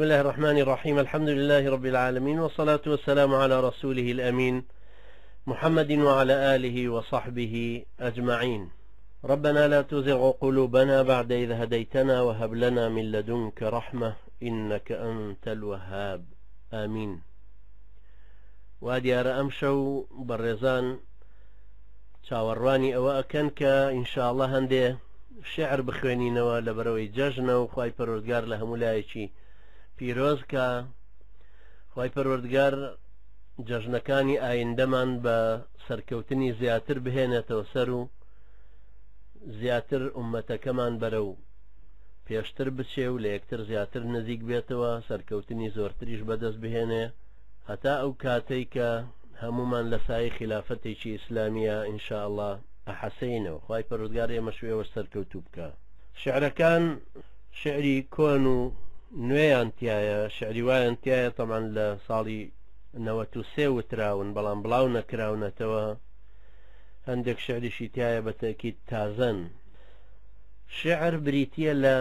بسم الله الرحمن الرحيم الحمد لله رب العالمين والصلاة والسلام على رسوله الأمين محمد وعلى آله وصحبه أجمعين ربنا لا تزغ قلوبنا بعد إذ هديتنا وهب لنا من لدنك رحمة إنك أنت الوهاب آمين وا دیارە ئەمشەو بەڕێزان چاوەڕوانی ئەوە ئەکەن کە ئینشاءاللە هەندێ شعر بخوێنینەوە لەبەرەوەی جەژنە و خوای پەروەردگار لە هەموو لایەکی پیرۆز کا خوای پەروەردگار جەژنەکانی ئایندەمان بە سەرکەوتنی زیاتر بهێنێتەوە سەر و زیاتر ئومەتەکەمان بەرەو پێشتر بچێ و لە یەکتر زیاتر نزیک بێتەوە سەرکەوتنی زۆرتریش بەدەست بهێنێ هەتا ئەو کاتەی کە هەموومان لە سایەی خیلافەتێکی ئیسلامییا ان شاء اللە ئەحەسێینەوە خوای پەروەردگار ئێمەش و ئێوەش سەرکەوتوو بکا. شعرەکان شعری کۆن و نوێیان تیایە شعری وایان تیایە تەبعەن لە ساڵی 93 وتراون بەڵام بڵاو نەکراونەتەوە هەندێک شعریشی تیایە بە تەئکید تازەن شعر بریتییە لە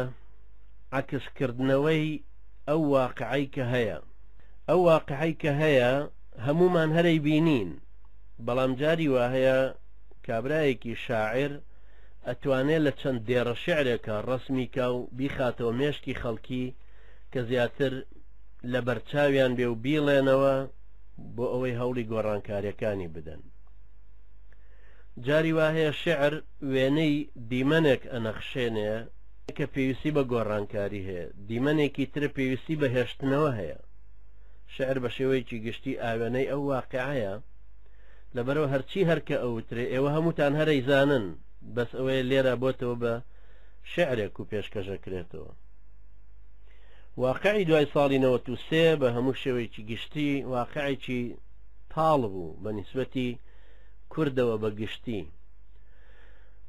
عەکسکردنەوەی ئەو واقعەی کە هەیە ئەو واقعەی کە هەیە هەموومان هەر ئەیبینین، بەڵام جاری وا هەیە کابرایەکی شاعیر ئەتوانێ لە چەند دێڕە شیعرێکا ڕەسمی کا و بیخاتەوە مێشکی خەڵکی کە زیاتر لە بەرچاویان بێ و بیڵێنەوە بۆ ئەوەی هەوڵی گۆڕانکاریەکانی بدەن. جاری وا هەیە شیعر وێنەی دیمەنێک ئەنەخشێنێ کە پێویستی بە گۆڕانکاری هەیە، دیمەنێکی تر پێویستی بە هێشتنەوە هەیە. شعر بە شێوەیەکی گشتی ئاوێنەی ئەو واقعەیە، لەبەرئەوە هەرچی هەر کە ئەوترێ ئێوە هەمووتان هەر ئەیزانن، بەس ئەوەیە لێرە بۆتەوە بە شعرێک و پێشکەش ئەکرێتەوە. واقعی دوای ساڵی 93 بە هەموو شێوەیەکی گشتی واقعێکی تاڵ بوو بە نیسبەتی کوردەوە بە گشتی.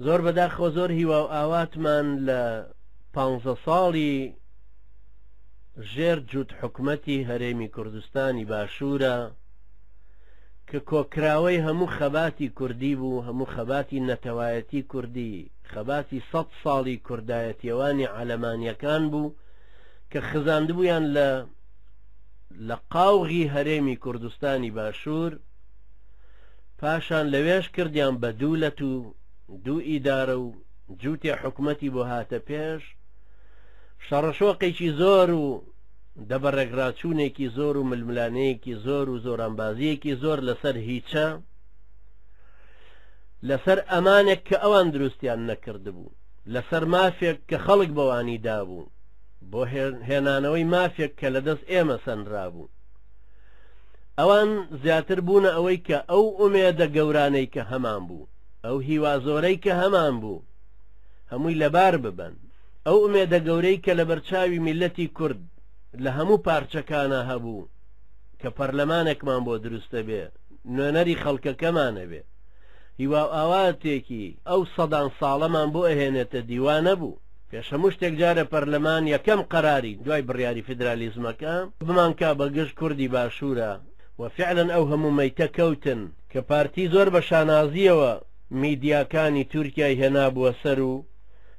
زۆر بەداخەوە زۆر هیوا و ئاواتمان لە پانزە ساڵی ژێر جووت حکومەتی هەرێمی کوردستانی باشوورە کە کۆکراوەی هەموو خەباتی کوردی بوو، هەموو خەباتی نەتەوایەتی کوردی، خەباتی سەد ساڵی کوردایەتیەوانی عەلەمانیەکان بوو کە خزاندبوویان لە لە قاوغی هەرێمی کوردستانی باشوور، پاشان لەوێش کردیان بە دوو لەت و دوو ئیدارە و جووتێ حکومەتی بۆ هاتە پێش، شەڕەشۆقێکی زۆر و دەبەڕێکڕاچوونێکی زۆر و ململانێیەکی زۆر و زۆرانبازییەکی زۆر لەسەر هیچە، لەسەر ئەمانێک کە ئەوان دروستیان نەکردبوو، لەسەر مافێک کە خەڵک بەوانی دابوو، بۆ هێنانەوەی مافێک کە لەدەست ئێمە سەنرابوو. ئەوان زیاتر بوونە ئەوەی کە ئەو ئومێدە گەورانەی کە هەمان بوو، ئەو هیوا زۆرەی کە هەمان بوو، هەمووی لەبار ببەن. ئەو ئومێدە گەورەی کە لەبەرچاوی میللەتی کورد لە هەموو پارچەکانا هەبوو کە پەرلەمانێکمان بۆ دروست دەبێ نوێنەری خەڵکەکەمان ئەبێ هیواو ئاواتێکی ئەو سەدان ساڵەمان بۆ ئەهێنێتە دی وا نەبوو. پێش هەموو شتێک جارێ پەرلەمان یەکەم قەراری دوای بڕیاری فیدرالیزمەکە بمانکا بە گژ کوردی باشوورا و فعلەن ئەو هەموو مەیتە کەوتن کە پارتی زۆر بە شانازییەوە میدیاکانی تورکیای هێنابووە سەر و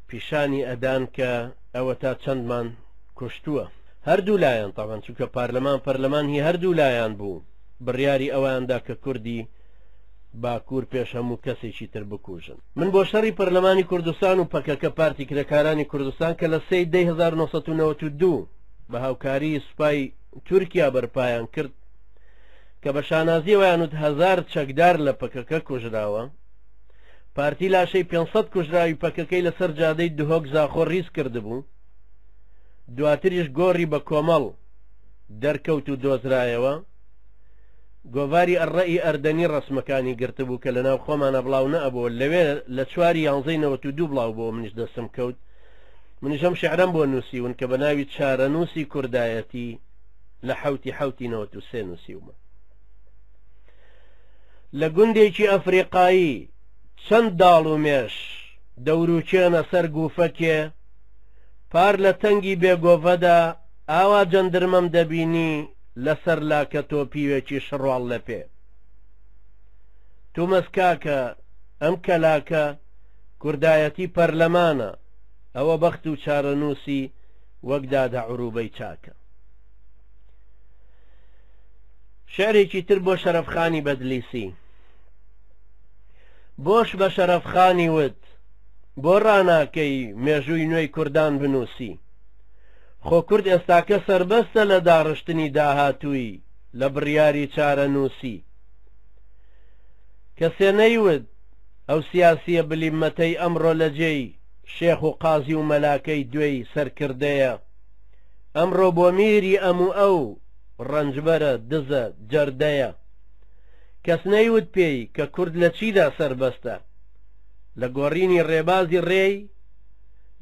پیشانی ئەدان کە ئەوەتا چەندمان کوشتووە هەردوو لایەن تەبعەن چونکە پارلەمان پەرلەمان هی هەردوو لایان بوو بڕیاری ئەویان دا کە کوردی باکوور پێش هەموو کەسێکی تر بکوژن. من بۆ شەڕی پەرلەمانی کوردستان و پەکەکە پارتی کرێکارانی کوردستان کە لە سێی دەی 1992 بە هاوکاری سوپای تورکیا بەرپایان کرد کە بە شانازیەوەیان وت هەزار چەکدار لە پەکەکە کوژراوە پارتی لاشەی 500 کوژراوی پەکەکەی لەسەر جادەی دهۆک زاخۆ ڕیز کردبوو دواتریش گۆڕی بە کۆمەڵ دەرکەوت و دۆزرایەوە گۆڤاری ئەڕەئی ئەردەنی ڕەسمەکانی گرتبوو کە لەناو خۆمانە بڵاو نەئەبووە لەوێ لە چواری یانزەی 92 بڵاو بۆ منیش دەستم کەوت منیش ئەم شعرەم بۆ نووسیون کە بە ناوی چارەنووسی کوردایەتی لە حەوتی حەوتی 93 نووسیومە لە گوندێکی ئەفریقایی چەند داڵ و مێش دەوروچێنە سەر گوفەکێ پار لە تەنگی بێگۆڤەدا ئاوا جەندرمەم دەبینی لەسەر لاکە تۆپیوێکی شڕواڵ لە پێ تومەز کاکە ئەم کەلاکە کوردایەتی پەرلەمانە ئەوە بەخت و چارەنووسی وەک دادە عروبەی چاکە. شعرێکی تر بۆ شەرەفخانی بەدلیسی. بۆش بە شەرەفخانی وت، بۆ ڕاناکەی مێژووی نوێی کوردان بنووسی؟ خۆ کورد ئێستاکە سەربەستە لە داڕشتنی داهاتووی، لە بڕیاری چارەنووسی. کەسێ نەیوت، ئەو سیاسییە بلیمەتەی ئەمڕۆ لە جێی شێخ و قازی و مەلاکەی دوێی سەرکردەیە، ئەمڕۆ بۆ میری ئەم و ئەو ڕەنجبەرە، دزە، جەردەیە. کەس نەیوت پێی کە کورد لە چیدا سەربەستە؟ لە گۆڕینی ڕێبازی ڕێی؟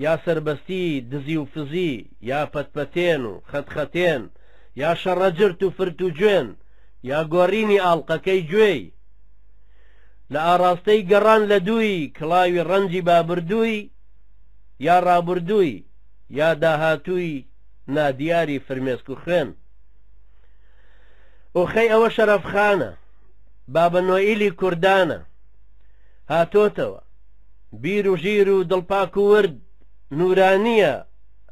یا سەربەستی دزی و فزی یا پەتپەتێن و خەتخەتێن یا شەڕەجرت و فرت و جوێن یا گۆڕینی ئاڵقەکەی گوێی؟ لە ئاڕاستەی گەڕان لە دووی کڵاوی ڕەنجی بابردووی یا ڕابردووی یا داهاتووی نادیاری فرمێسک و خوێن؟ ئۆخەی ئەوە شەرەفخانە، بابە نۆئیلی کوردانە، هاتۆتەوە، بیر و ژیر و دڵپاک و ورد، نوورانییە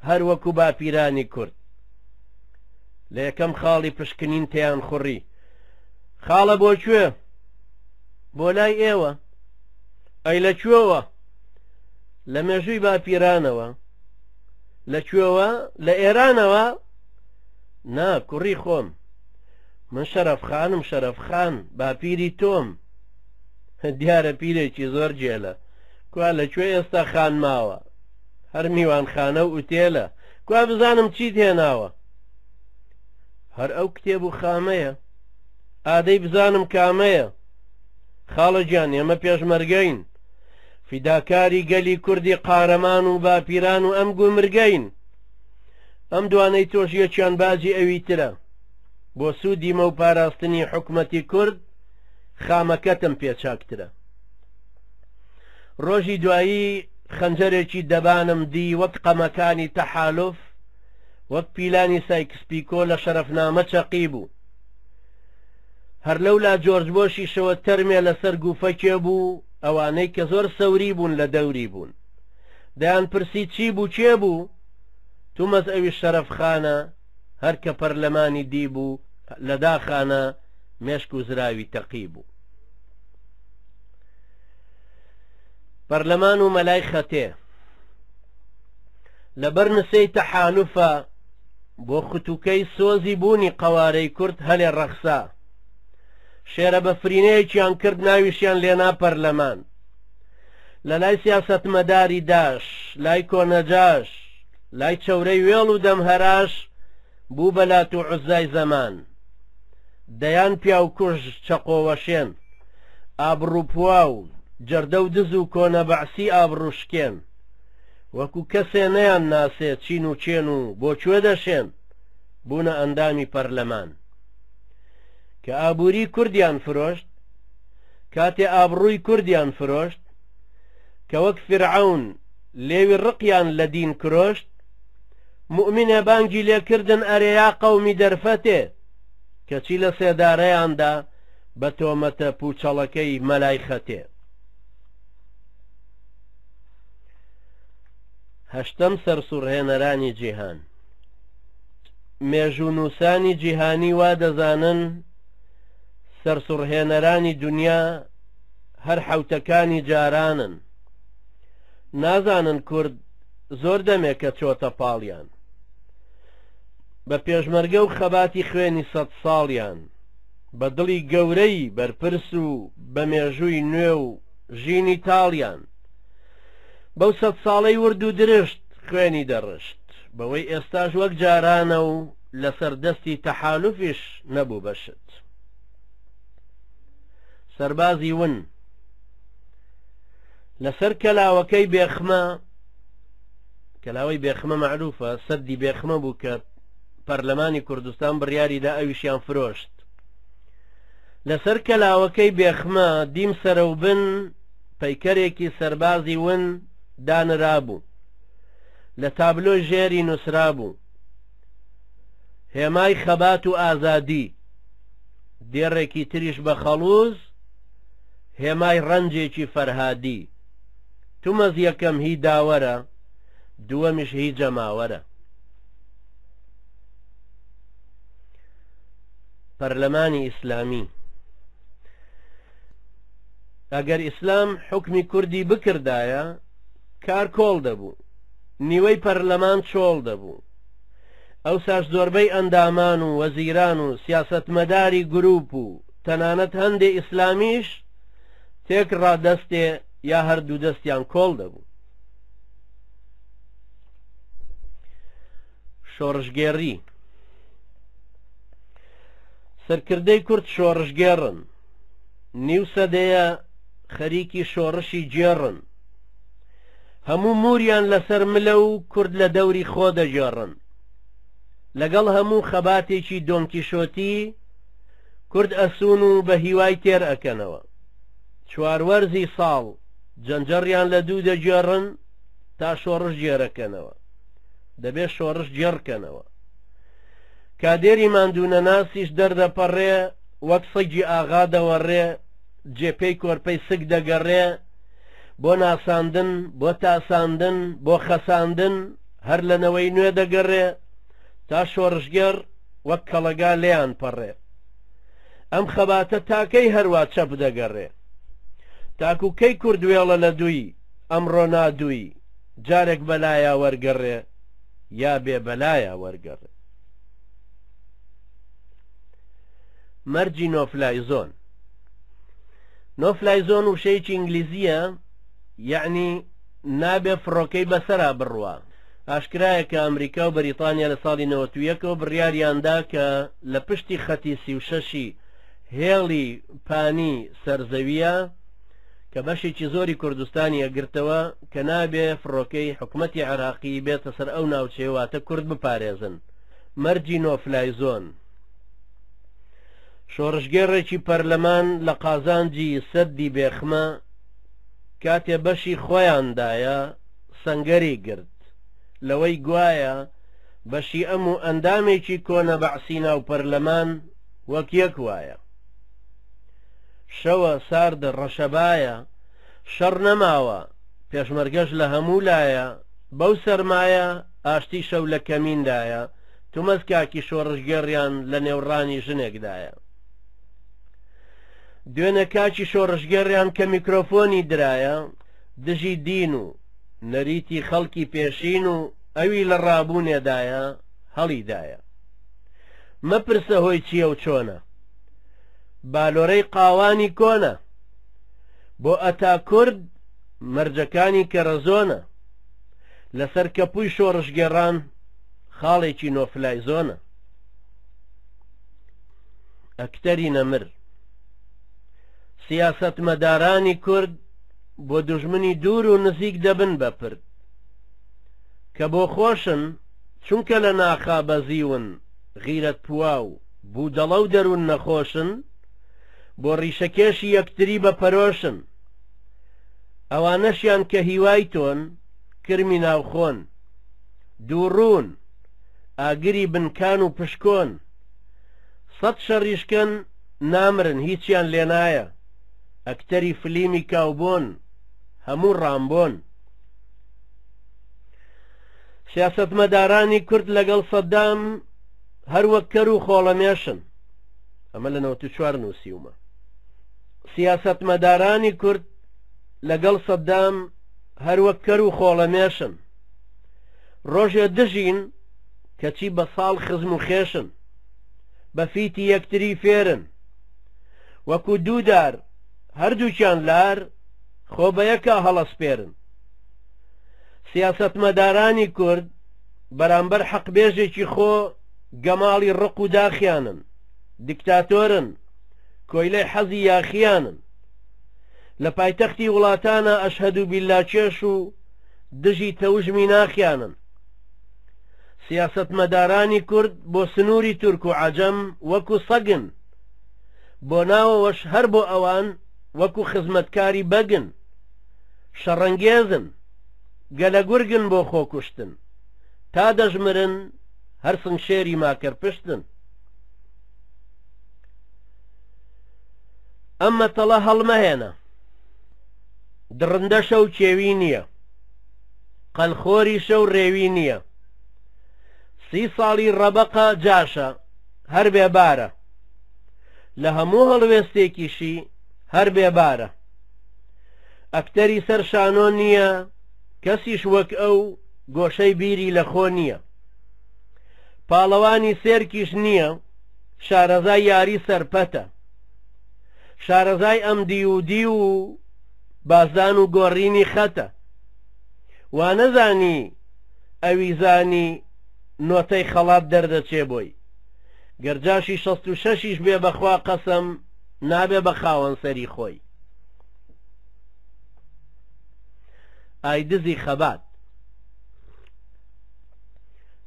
هەر وەکوو باپیرانی کورد. لە یەکەم خاڵی پشکنین تێیان خوڕی. خاڵە بۆ کوێ؟ بۆ لای ئێوە. ئەی لە کوێوە؟ لە مێژووی باپیرانەوە. لە کوێوە؟ لە ئێرانەوە؟ نا کوڕی خۆم. من شەرەفخانم شەرەفخان، باپیری تۆم. دیارە پیرێکی زۆر گێلە. کوا لە کوێ ئێستا خان ماوە؟ هەر میوانخانە و ئوتێلە. کوا بزانم چیت هێناوە؟ هەر ئەو کتێب و خامەیە. ئادەی بزانم کامەیە؟ خاڵە گیان ئێمە پێشمەرگەین. فیداکاری گەلی کوردی قارەمان و باپیران و ئەم گومرگەین. ئەم دوانەی تۆش یەکیان باجی ئەوی ترە. بۆ سوودی مە و پاراستنی حکومەتی کورد خامەکەتم پێ چاکترە. ڕۆژی دوایی خەنجەرێکی دەبانم دی وەک قەمەکانی تەحالوف، وەک پیلانی سایکسپیکۆ لە شەرەفنامە چەقی بوو. هەر لەولا جۆرج بۆشیشەوە تەرمێ لەسەر گوفەکێ بوو، ئەوانەی کە زۆر سەوری بوون لە دەوری بوون. دەیان پرسی چی بوو کێ بوو؟ تومەز ئەویش شەرەفخانە، هەر کە پەرلەمانی دیبوو لە داخانە مێشک و زراوی تەقی بوو. پەرلەمان و مەلای خەتێ لەبەر نسێی تەحالوفە بۆ ختوکەی سۆزی بوونی قەوارەی کورد هەلێ ڕەخسا. شێرە بەفرینەیەکیان کرد ناویشیان لێنا پەرلەمان. لە لای سیاسەتمەداری داش، لای کۆنەجاش، لای چەورەی وێڵ و دەمهەراش بوو بە لات و عوزای زەمان. دەیان پیاوکوژ چەقۆوەشێن، ئابڕووپواو، جەردە و دز و کۆنە بەعسی ئابڕووشکێن، وەکو کەسێ نەیان ناسێ چین و کێن و بۆ کوێ دەشێن، بوونە ئەندامی پەرلەمان. کە ئابووری کوردیان فرۆشت، کاتێ ئابڕووی کوردیان فرۆشت، کە وەک فیرعەون لێوی ڕقیان لە دین کرۆشت، موئمینێ بانگی لێ کردن ئەرێ یا قەومی دەرفەتێ، کەچی لە سێدارەیان دا بە تۆمەتە پووچەڵەکەی مەلای خەتێ. هەشتەم سەرسوڕهێنەرانی جیهان. مێژوونووسانی جیهانی وا دەزانن سەرسوڕهێنەرانی دونیا هەر حەوتەکانی جارانن. نازانن کورد زۆر دەمێکە چۆتە پاڵیان. بە پێشمەرگە و خەباتی خوێنی سەدساڵیان، بە دڵی گەورەی بەرپرس و بە مێژووی نوێ و ژینی تاڵیان، بەو سەدساڵەی ورد و درشت خوێنی دەڕشت، بەوەی ئێستاش وەک جارانە و لەسەر دەستی تەحالوفیش نەبوو بە شت. سەربازی ون لەسەر کەلاوەکەی بێخمە، کەلاوەی بێخمە مەعروفە، سەدی بێخمە بوو کە پەرلەمانی کوردستان بڕیاریدا ئەویشیان فرۆشت. لەسەر کەلاوەکەی بێخمە دیم سەرەوبن پەیکەرێکی سەربازی ون دانرابوو. لە تابلۆی ژێری نووسرابوو، هێمای خەبات و ئازادی، دێڕێکی تریش بە خەڵووز، هێمای ڕەنجێکی فەرهادی. تومەز یەکەم هی داوەرە، دووەمیش هی جەماوەرە. پەرلەمانی ئیسلامی. ئەگەر ئیسلام حوکمی کوردی بکردایە کار کۆڵ دەبوو، نیوەی پەرلەمان چۆڵ دەبوو. ئەوساش زۆربەی ئەندامان و وەزیران و سیاسەتمەداری گروپ و تەنانەت هەندێ ئیسلامیش تێکڕا دەستێ یا هەردوو دەستیان کۆڵ دەبوو. شۆڕشگێڕی سەرکردەی کورد شۆڕشگێڕن، نیو سەدەیە خەریکی شۆڕشی گێڕن، هەموو موریان لەسەر ملە و کورد لە دەوری خۆ دەگێڕن. لەگەڵ هەموو خەباتێکی دۆنکیشۆتی کورد ئەسوون و بە هیوای تێر ئەکەنەوە. چواروەرزی ساڵ جەنجەڕیان لە دوو دەگێڕن تا شۆڕش گێرەکەنەوە. دەبێ شۆڕش گێڕکەنەوە. کادێری ماندوونەناسیش دەردەپەڕێ وەک سەگی ئاغا دەوەڕێ جێپێی کۆرپەی سک دەگەڕێ بۆ ناساندن، بۆ تاساندن، بۆ خەساندن هەر لە نەوەی نوێ دەگەڕێ تا شۆڕشگێڕ وەک کەڵەگا لێیان پەڕێ. ئەم خەباتە تا کەی هەروا چەپ دەگەڕێ؟ تاکو کەی کورد وێڵە لە دووی ئەمڕۆ نادووی جارێک بەلایا وەرگەڕێ یا بێ بەلایا وەرگەڕێ؟ مەرجی نۆفلای زۆن. نۆفلای زۆن وشەیەکی ئینگلیزییە یەعنی نابێ فڕۆکەی بەسەرا بڕوا. ئاشکرایە کە ئەمریکا و بەریتانیا لە ساڵی 91 ەوە بڕیاریاندا کە لە پشتی خەتی 36 ی هێڵی پانی سەرزەویە کە بەشێکی زۆری کوردستانی ئەگرتەوە کە نابێ فڕۆکەی حکومەتی عێراقی بێتە سەر ئەو ناوچەیە واتە کورد بپارێزن. مەرجی نۆفلای زۆن. شۆڕشگێڕێکی پەرلەمان لە قازانجی سەددی بێخمە کاتێ بەشی خۆیان دایە سەنگەری گرت لەوەی گوایە بەشی ئەم و ئەندامێکی کۆنە بەعسی ناو پەرلەمان وەک یەک وایە. شەوە ساردە ڕەشەبایە شەڕ نەماوە پێشمەرگەش لە هەموو لایە بەو سەرمایە ئاشتی شەو لە کەمیندایە تومەز کاکی شۆڕشگێڕیان لە نێوڕانی ژنێکدایە. دوێنێ کاکی شۆڕشگێڕیان کە میکرۆفۆنی درایە دژی دین و نەریتی خەڵکی پێشین و ئەوی لە ڕابوونێدایە هەڵیدایە. مەپرسە هۆی چییە و چۆنە. بالۆرەی قاوانی کۆنە. بۆ ئەتا کورد مەرجەکانی کەرەزۆنە. لەسەر کەپووی شۆڕشگێڕان خاڵێکی نۆفلای زۆنە. ئەکتەری نەمر. سیاسەتمەدارانی کورد بۆ دوژمنی دوور و نزیک دەبن بە پرد. کە بۆ خۆشن چونکە لە ناخا بەزیون غیرەت پواو بودەڵە و دەروون نەخۆشن بۆ ڕیشەکێشی یەکتری بە پەرۆشن. ئەوانەشیان کە هیوای تۆن کرمی ناوخۆن. دووڕوون، ئاگری بنکان و پشکۆن. سەت شەڕیش کەن نامرن هیچیان لێنایە. ئەکتەری فلیمی کاوبۆن هەموو ڕامبۆن. سیاسەتمەدارانی کورد لەگەڵ سەدام هەر وەک کەر و خۆڵەمێشن. ئەمە لە 94 نووسیومە. سیاسەتمەدارانی کورد لەگەڵ سەدام هەر وەک کەر و خۆڵەمێشن. ڕۆژێ دژین کەچی بە ساڵ خزم و خێشن بە فیتی یەکتری فێرن وەکو دوو دار هەردووکیان لار خۆ بە یەکا هەڵەسپێرن سیاسەتمەدارانی کورد بەرامبەر حەقبێژێکی خۆ گەماڵی ڕق و داخیانن دیکتاتۆرن کۆیلەی حەزی یاخیانن لە پایتەختی وڵاتانە ئەشهەدو بیللا کێش و دژی تەوژمی ناخیانن. سیاسەتمەدارانی کورد بۆ سنووری تورک و عەجەم وەکو سەگن، بۆ ناوەوەش هەر بۆ ئەوان وەکو خزمەتکاری بەگن، شەڕەنگێزن، گەلەگورگن بۆ خۆکوشتن، تا دەشمرن هەر سنگشێری ماکەرپشتن. ئەم مەتەڵە هەڵمەهێنە. دڕندەشە و کێوی نییە. قەلخۆریشە و ڕێوی نییە. سی ساڵی ڕەبەقە جاشە، هەر بێبارە. لە هەموو هەڵوێستێکیشی هەر بێبارە. ئەکتەری سەر شانۆ نییە، کەسیش وەک ئەو گۆشەی بیری لە خۆ نییە. پاڵەوانی سێرکیش نییە، شارەزای یاری سەرپەتە. شارەزای ئەم دیو و دیو و بازدان و گۆڕینی خەتە. وانەزانی ئەوی زانی نۆتەی خەڵات دەردەچێ بۆی. گەر جاشی 66یش بێ بەخوا قەسەم نابێ بە خاوەن سەری خۆی. ئای دزی خەبات.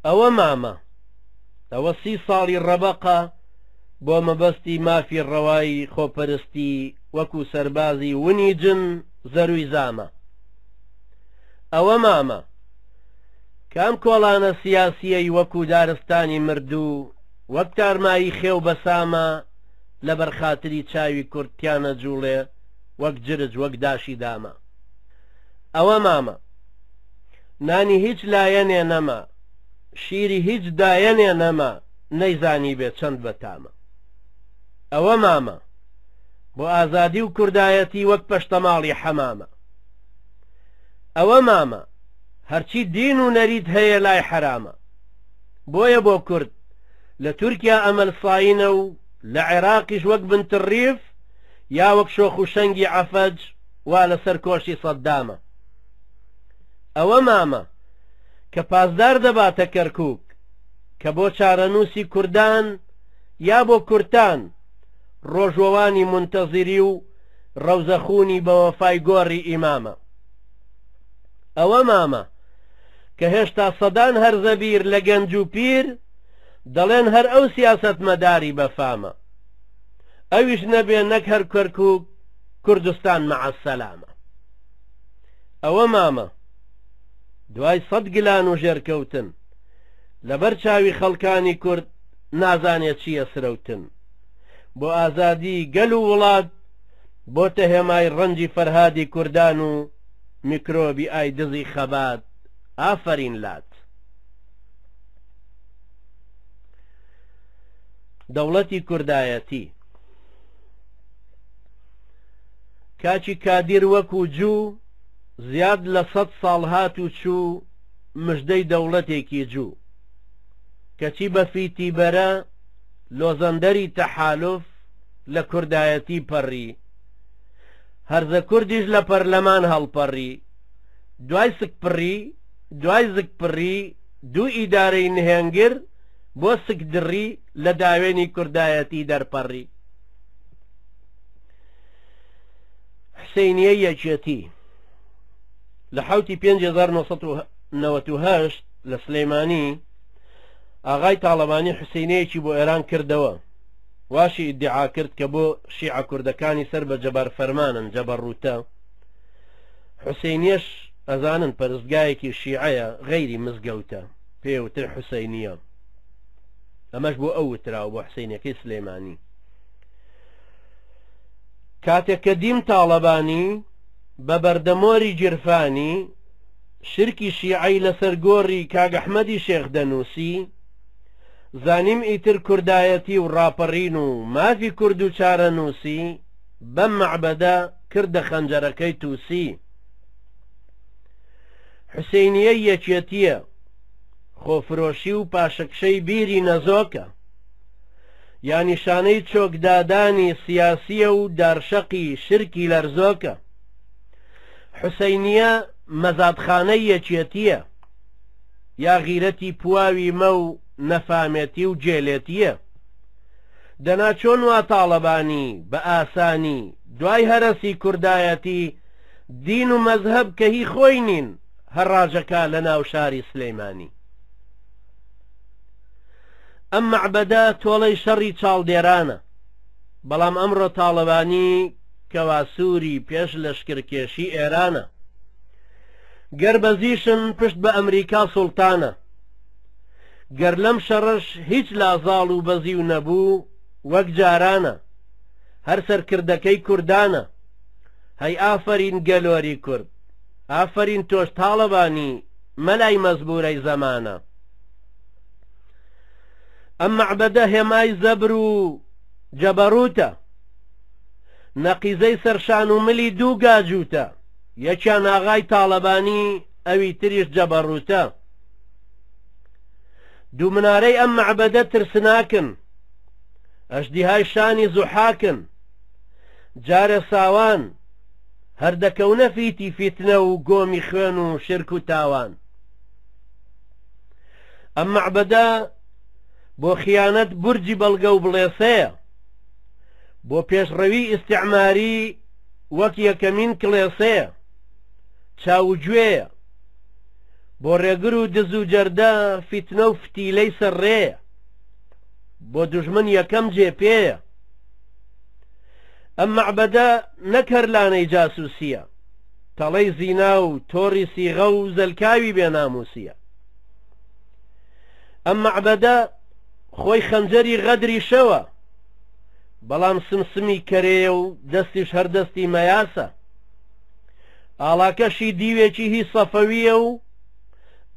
ئەوە مامە. ئەوە سی ساڵی ڕەبەقە بۆ مەبەستی مافی ڕەوای خۆپەرستی وەکو سەربازی ونی جن زەروی زامە. ئەوە مامە. کام کۆڵانە سیاسیەی وەکو دارستانی مردوو وەک تارمایی خێو بەسامە لەبەر خاتری چاوی کورد تیانەجوڵێ وەک جرج وەک داشی دامە. ئەوە مامە. نانی هیچ لایەنێ نەما، شیری هیچ دایەنێ نەما، نەیزانیبێ چەند بەتامە. ئەوە مامە. بۆ ئازادی و کوردایەتی وەک پەشتەماڵی حەمامە. ئەوە مامە. هەرچی دین و نەریت هەیە لای حەرامە. بۆیە بۆ کورد لە تورکیا ئەمەل ساینە و لە عێراقیش وەک بنتڕیف یا وەک شۆخ و شەنگی عەفەج وا لەسەر کۆشی سەددامە. ئەوە مامە کە پاسدار دەباتە کەرکوک کە بۆ چارەنووسی کوردان یا بۆ کورتان ڕۆژوەوانی مونتەزیری و ڕەوزەخوونی بەوەفای گۆڕی ئیمامە. ئەوە مامە کە هێشتا سەدان هەرزەبیر لە گەنج و پیر دەڵێن هەر ئەو سیاسەتمەداری بەفامە. ئەویش نەبێ نەک هەر کەرکوک کوردستان مەعە سەلامە. ئەوە مامە دوای سەد گلان و ژێرکەوتن لەبەر چاوی خەڵکانی کورد نازانێ چییە سرەوتن بۆ ئازادی گەل و وڵات بۆتە هێمای ڕەنجی فەرهادی کوردان و میکرۆبی ئای دزی خەبات ئافەرین لات. دەوڵەتی کوردایەتی کاکی کادیر وەکو جوو زیاد لە سەد ساڵ هات و چوو مژدەی دەوڵەتێکی جوو کەچی بە فیتی بەرە لۆزەندەری تەحالوف لە کوردایەتی پەڕی هەرزە کوردیش لە پەرلەمان هەڵپەڕی دوای سکپڕی دوای زگپڕی دوو ئیدارەی نهێنگر بۆ سکدڕی لە داوێنی کوردایەتی دەرپەڕی. حسینیەی یەکێتی لە حوتی 5998 لە سلەیمانی ئاغای تاڵەبانی حسینەیەکی بۆ ئێران کردەوە واشی ئیدعا کرد کە بۆ شیعە کوردەکانی سەر بە جەبار فەرمانن جەبەڕوتە حسینیەش ئەزانن پەرستگایەکی شیعەیە غەیری مزگەوتە پێوتر حسینیە ئەمەش بۆ ئەو وتراوە بۆ حسینەکەی سلێمانی کاتێک کە دیم تاڵەبانی بە بەردەمۆری گیرفانی شرکی شیعەی لەسەر گۆڕی کاک ئەحمەدی شێخ دەنووسی، زانیم ئیتر کوردایەتی و ڕاپەڕین و مافی کورد و چارەنووسی بەم مەعبەدە کردە خەنجەرەکەی تووسی. حوسێنیەی یەکێتییە، خۆفرۆشی و پاشەکشەی بیری نەزۆکە. یا نیشانەی چۆکدادانی سیاسییە و دارشەقی شرکی لەرزۆکە. حوسەینیە مەزادخانەی یەکێتییە، یا غیرەتی پواوی مە و نەفامێتی و گێلێتییە. دەنا چۆن وا تاڵەبانی بە ئاسانی دوای هەرەسی کوردایەتی دین و مەزهەب کە هی خۆی نین هەڕاجەکا لە ناو شاری سلەیمانی. ئەم مەعبەدە تۆڵەی شەڕی چاڵدێرانە، بەڵام ئەمڕۆ تاڵەبانی کەواسووری پێش لەشکرکێشی ئێرانە. گەر بەزیشن پشت بە ئەمریکا سوڵتانە. گەر لەم شەڕەش هیچ لازاڵ و بەزیو نەبوو وەک جارانە. هەر سەرکردەکەی کوردانە. هەی ئافەرین گەلۆری کورد. ئافەرین تۆش تاڵەبانی مەلای مەزبوورەی زەمانە. ئەم مەعبەدە هێمای زەبر و جەبەڕووتە. نەقیزەی سەرشان و ملی دوو گاجووتە، یەکیان ئاغای تاڵەبانی ئەوی تریش جەبەڕووتە. دوو منارەی ئەم مەعبەدە ترسناکن، ئەژدیهای شانی زوحاکن. جارێ ساوان هەر دەکەونە فیتی فیتنە و گۆمی خوێن و شرک و تاوان. ئەم مەعبەدە بۆ خیانەت بورجی بەڵگە و بڵێسەیە، بۆ پێشڕەوی ئیستیعماری وەک یەکەمین کڵێسەیە، چاو و گوێیە، بۆ ڕێگر و دز و جەردە فیتنە و فتیلەی سەر ڕێیە، بۆ دوژمن یەکەم جێ پێیە. ئەم مەعبەدە نەک هەر لانەی جاسوسییە، تەڵەی زینا و تۆڕی سیغە و زەلکاوی بێناموسییە. ئەم مەعبەدە خۆی خەنجەری غەدری شەوە، بەڵام سمسمی کەرێیە و دەستیش هەر دەستی مەیاسە. ئاڵاکەشی دیوێکی هی سەفەوییە و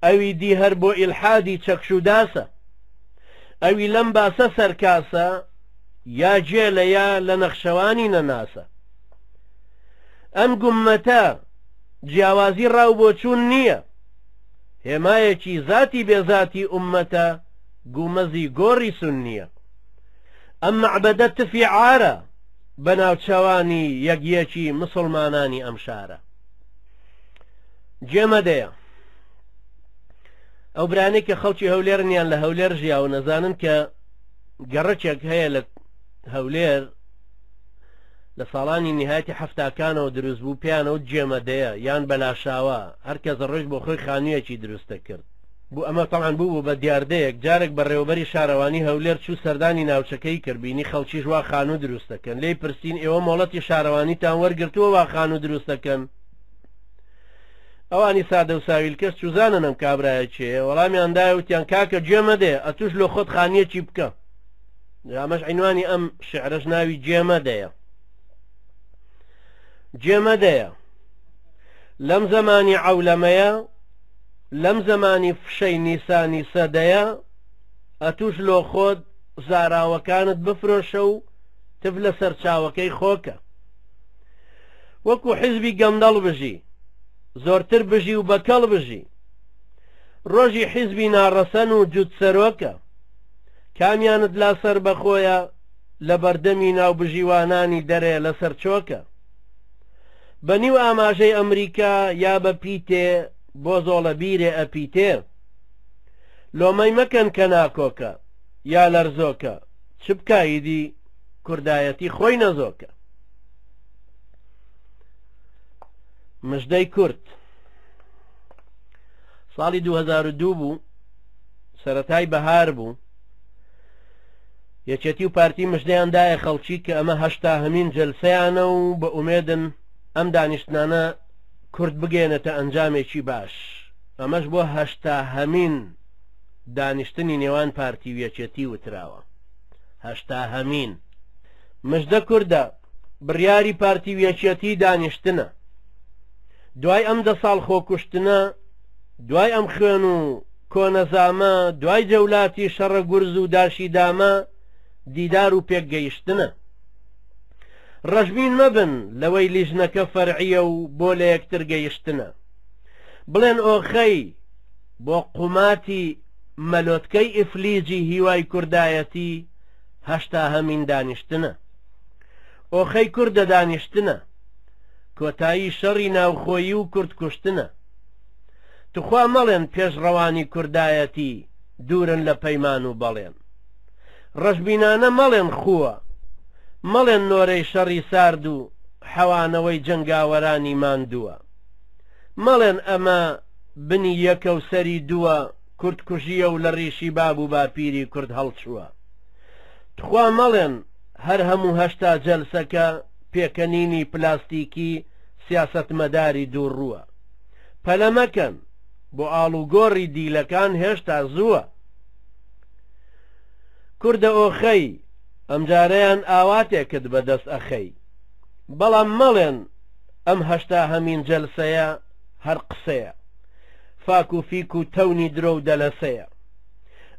ئەوی دی هەر بۆ ئیلحادی چەکشوداسە. ئەوی لەم باسە سەرکاسە، یا گێلە یا لە نەخشەوانی نەناسە. ئەم گوممەتە جیاوازی ڕا و بۆچوون نییە، هێمایەکی زاتی بێ زاتی ئوممەتە گومەزی گۆڕی سوننییە. ئەم مەعبەدە تفی عارە بە ناوچەوانی یەک یەکی مسوڵمانانی ئەم شارە. جێ مەدەیە. ئەو برانەی کە خەڵکی هەولێرن یان لە هەولێر ژیاون ئەزانن کە گەڕەکێک هەیە لە هەولێر لە ساڵانی نهایەتی حەفتاکانەوە دروست بوو پێیانەوە جێمەدەیە یان بەلاشاوە هەر کەس ڕۆیشت بۆ خۆی خانوویەکی دروست دەکرد بوو ئەمە تەبعەن بوو بوو بە دیاردەیەک جارێک بەڕێوەبەری شارەوانی هەولێر چوو سەردانی ناوچەکەی کرد بینی خەڵکیش وا خانوو دروست دەکەن لێی پرسین ئێوە مۆڵەتی شارەوانیتان وەرگرتووە وا خانوو دروست دەکەن ئەوانی سادە و ساویلکەش چوزانن ئەم کابرایە کێیە وەڵامیان دایە وتیان کاکە گوێ مەدێ ئەتوش لۆ خۆت خانیەکی بکە ئەمەش عینوانی ئەم شعرەش ناوی گوێ مەدەیە گوێ مەدەیە لەم زەمانی عەولەمەیە لەم زەمانی فشەی نیسانی سەدەیە ئەتوش لۆ خۆت زاراوەکانت بفرۆشە و تف لە سەرچاوەکەی خۆکە وەکو حیزبی گەندەڵ بژی زۆرتر بژی و بەکەڵ بژی ڕۆژی حیزبی ناڕەسەن و جوت سەرۆکە کامیانت لا سەربەخۆیە لە بەردەمی ناوبژیوانانی دەرێ لەسەر چۆکە بە نیو ئاماژەی ئەمریکا یا بە پیتێ بۆ زۆڵە بیرێ ئەپیتێ لۆمەی مەکەن کە ناکۆکە یا لەرزۆکە چ بکا ئیدی کوردایەتی خۆی نەزۆکە. مژدەی کورد ساڵی 2002 بوو سەتای بەهار بوو یەکێتی و پارتی مژدەیان دایە خەڵکی کە ئەمە هەشتا هەمین جەلسەیانە و بە ئومێدن ئەم دانیشتنانە کورد بگەێنێتە ئەنجامێکی باش ئەمەش بۆ هەشتا هەمین دانیشتنی نێوان پارتی و یەکێتی وتراوە هەشتاهەمین مژدە کوردە بڕیاری پارتی و یەکیەتی دانیشتنە دوای ئەم دە ساڵ خۆکوشتنە دوای ئەم خوێن و کۆنەزامە دوای جەولاتی شەڕە گورز و داشی دامە دیدار و پێکگەیشتنە ڕەشبین مەبن لەوەی لیژنەکە فەرعیە و بۆ لە یەکتر گەیشتنە بڵێن ئۆخەی بۆ قوماتی مەلۆتکەی ئیفلیجی هیوای کوردایەتی هەشتاهەمین دانیشتنە. ئۆخەی کوردە دانیشتنە. کۆتایی شەڕی ناوخۆیی و کورد کوشتنە. توخوا مەڵێن پێشڕەوانی کوردایەتی دوورن لە پەیمان و بەڵێن. ڕەشبینانە مەڵێن خووە. مەڵێن نۆرەی شەڕی سارد و حەوانەوەی جەنگاوەرانی ماندووە. مەڵێن ئەمە بنی یەکە و سەری دووە کورد کوژیە و لە ڕیشی باب و باپیری کورد هەڵچووە. تخوا مەڵێن هەر هەموو 80 جەلسەکە پێکەنینی پلاستیکی سیاسەتمەداری دووڕووە. پەلە مەکەن، بۆ ئاڵوگۆڕی دیلەکان هێشتا زووە. کوردە ئۆخەی، ئەمجارەیان ئاواتێکت بەدەست ئەخەی. بەڵام مەڵێن ئەم هەشتاهەمین جەلسەیە هەر قسەیە. فاک و فیک و تەونی درۆ و دەلەسەیە.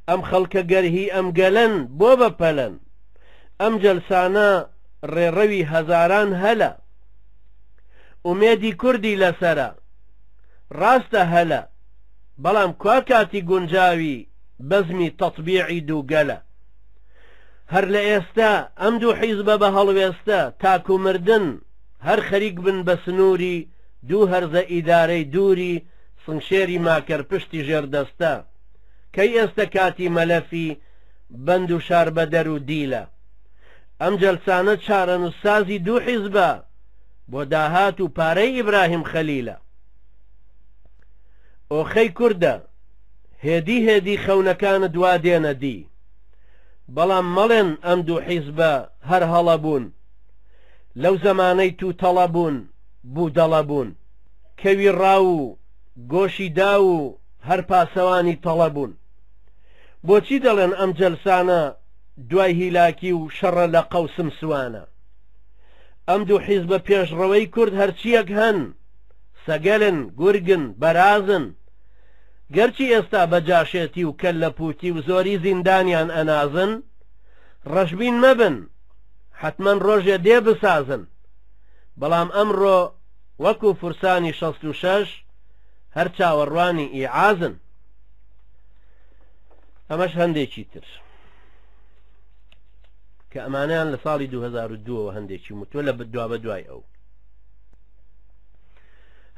ئەم خەڵکە گەر هی ئەم گەلەن بۆ بە پەلەن؟ ئەم جەلسانە ڕێڕەوی هەزاران هەلە، ئومێدی کوردی لەسەرە، ڕاستە هەلە، بەڵام کوا کاتی گونجاوی بەزمی تەتبیعی دوو گەلە؟ هەر لە ئێستا ئەم دوو حیزبە بە هەڵوێستە تاکو مردن هەر خەریک بن بە سنووری دوو هەرزە ئیدارەی دووری سنگشێری ماکەرپشتی ژێردەستە. کەی ئێستە کاتی مەلەفی بەند و شاربەدەر و دیلە؟ ئەم جەلسانە چارەنووسسازی دوو حیزبە بۆ داهات و پارەی ئیبراهیم خەلیلە. ئۆخەی کوردە هێدی هێدی خەونەکانت وا دێنە دی. بەڵام مەڵێن ئەم دوو حیزبە هەر هەڵە بوون. لەو زەمانەی تووتەڵە بوون بوودەڵە بوون. کەوی ڕاو و گۆشی داو و هەر پاسەوانی تەڵە بوون. بۆچی دەڵێن ئەم جەلسانە دوای هیلاکی و شەڕە لەقە و سمسوانە؟ ئەم دوو حیزبە پێشڕەوەی کورد هەرچییەک هەن، سەگەلن، گورگن، بەرازن. گەرچی ئێستا بە جاشێتی و کەللەپووتی و زۆری زیندانیان ئەنازن، ڕەشبین مەبن، حەتمەن ڕۆژێ دێ بسازن. بەڵام ئەمڕۆ وەکو فورسانی 66 هەر چاوەڕوانی ئیعازن. ئەمەش هەندێکی تر کە ئەمانیان لە ساڵی 2002ەوە هەندێکی متوە لە دوا بە دوای ئەو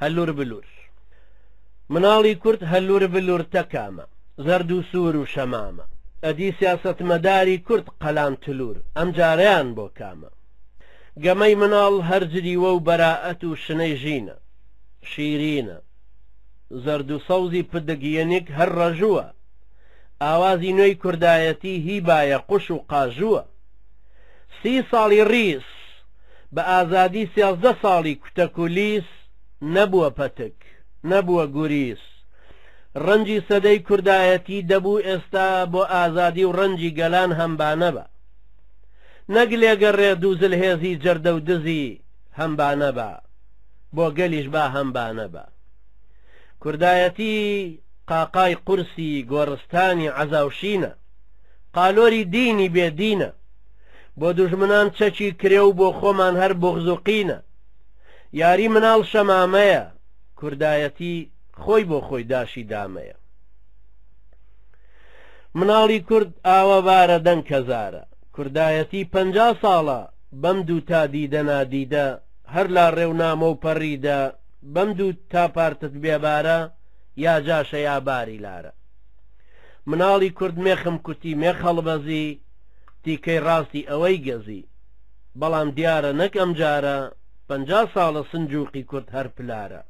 هەلور بلور مناڵی کورد هەلور بلور تەکامە زەرد و سوور و شەمامە ئەدی سیاستمەداری کورد قەلان تلور ئەم جارەیان بۆ کامە گەمەی مناڵ هەر جریوە و بەرائەت و شنەی ژینە شیرینە زەرد و سەوزی پدک ینک هەر ڕەژووە ئاوازی نوێی کوردایەتی هی بایەقوش و قاژووە سی ساڵی ڕیس بە ئازادی 13 ساڵی کوتەک و لیس نەبووە پەتک نەبووە گوریس ڕەنجی سەدەی کوردایەتی دەبوو ئێستا بۆ ئازادی و ڕەنجی گەلان هەمبانە بە نەک لێگەڕێ دوو زلهێزی جەردە و دزی هەمبانە بە بۆ گەلیش با هەمبانە بە. کوردایەتی قاقای قورسی گۆڕستانی عەزاوشینە، قالۆری دینی بێ دینە، بۆ دوژمنان چەکی کرێ و بۆ خۆمان هەر بوغز و قینە. یاری مناڵ شەمامەیە، کوردایەتی خۆی بۆ خۆی داشی دامەیە. مناڵی کورد ئاوە بارە دەنگ کەزارە. کوردایەتی 50 ساڵە بەم دوو تا دیدە نادیدە هەر لاڕێ و نامۆ و پەڕیدە بەم دوو تا پارتت بێبارە یا جاشە یا باری لارە مناڵی کورد مێخم کوتی مێخ هەڵبەزی تیکەی ڕاستی ئەوەی گەزی بەڵام دیارە نەک ئەم جارە 50 ساڵە سنجوقی کورد هەر پلارە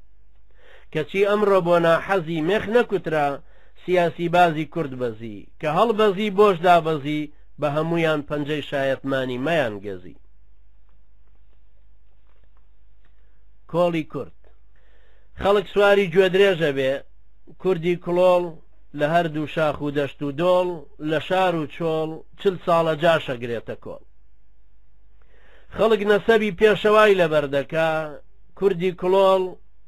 کەچی ئەمڕۆ بۆ ناحەزی مێخ نەکوترا سیاسی بازی کورد بەزی کە هەڵبەزی بۆش دابەزی بە هەمویان پەنجەی شایەتمانی مەیان گەزی کۆڵی کورد خەڵک سواری گوێدرێژە بێ کوردی کڵۆڵ لە هەردوو شاخ و دەشت و دۆڵ لە شار و چۆڵ چل ساڵە جاشەگرێتە کۆڵ خەڵک نەسەبی پێشەوای لەبەر دەکا کوردی کڵۆڵ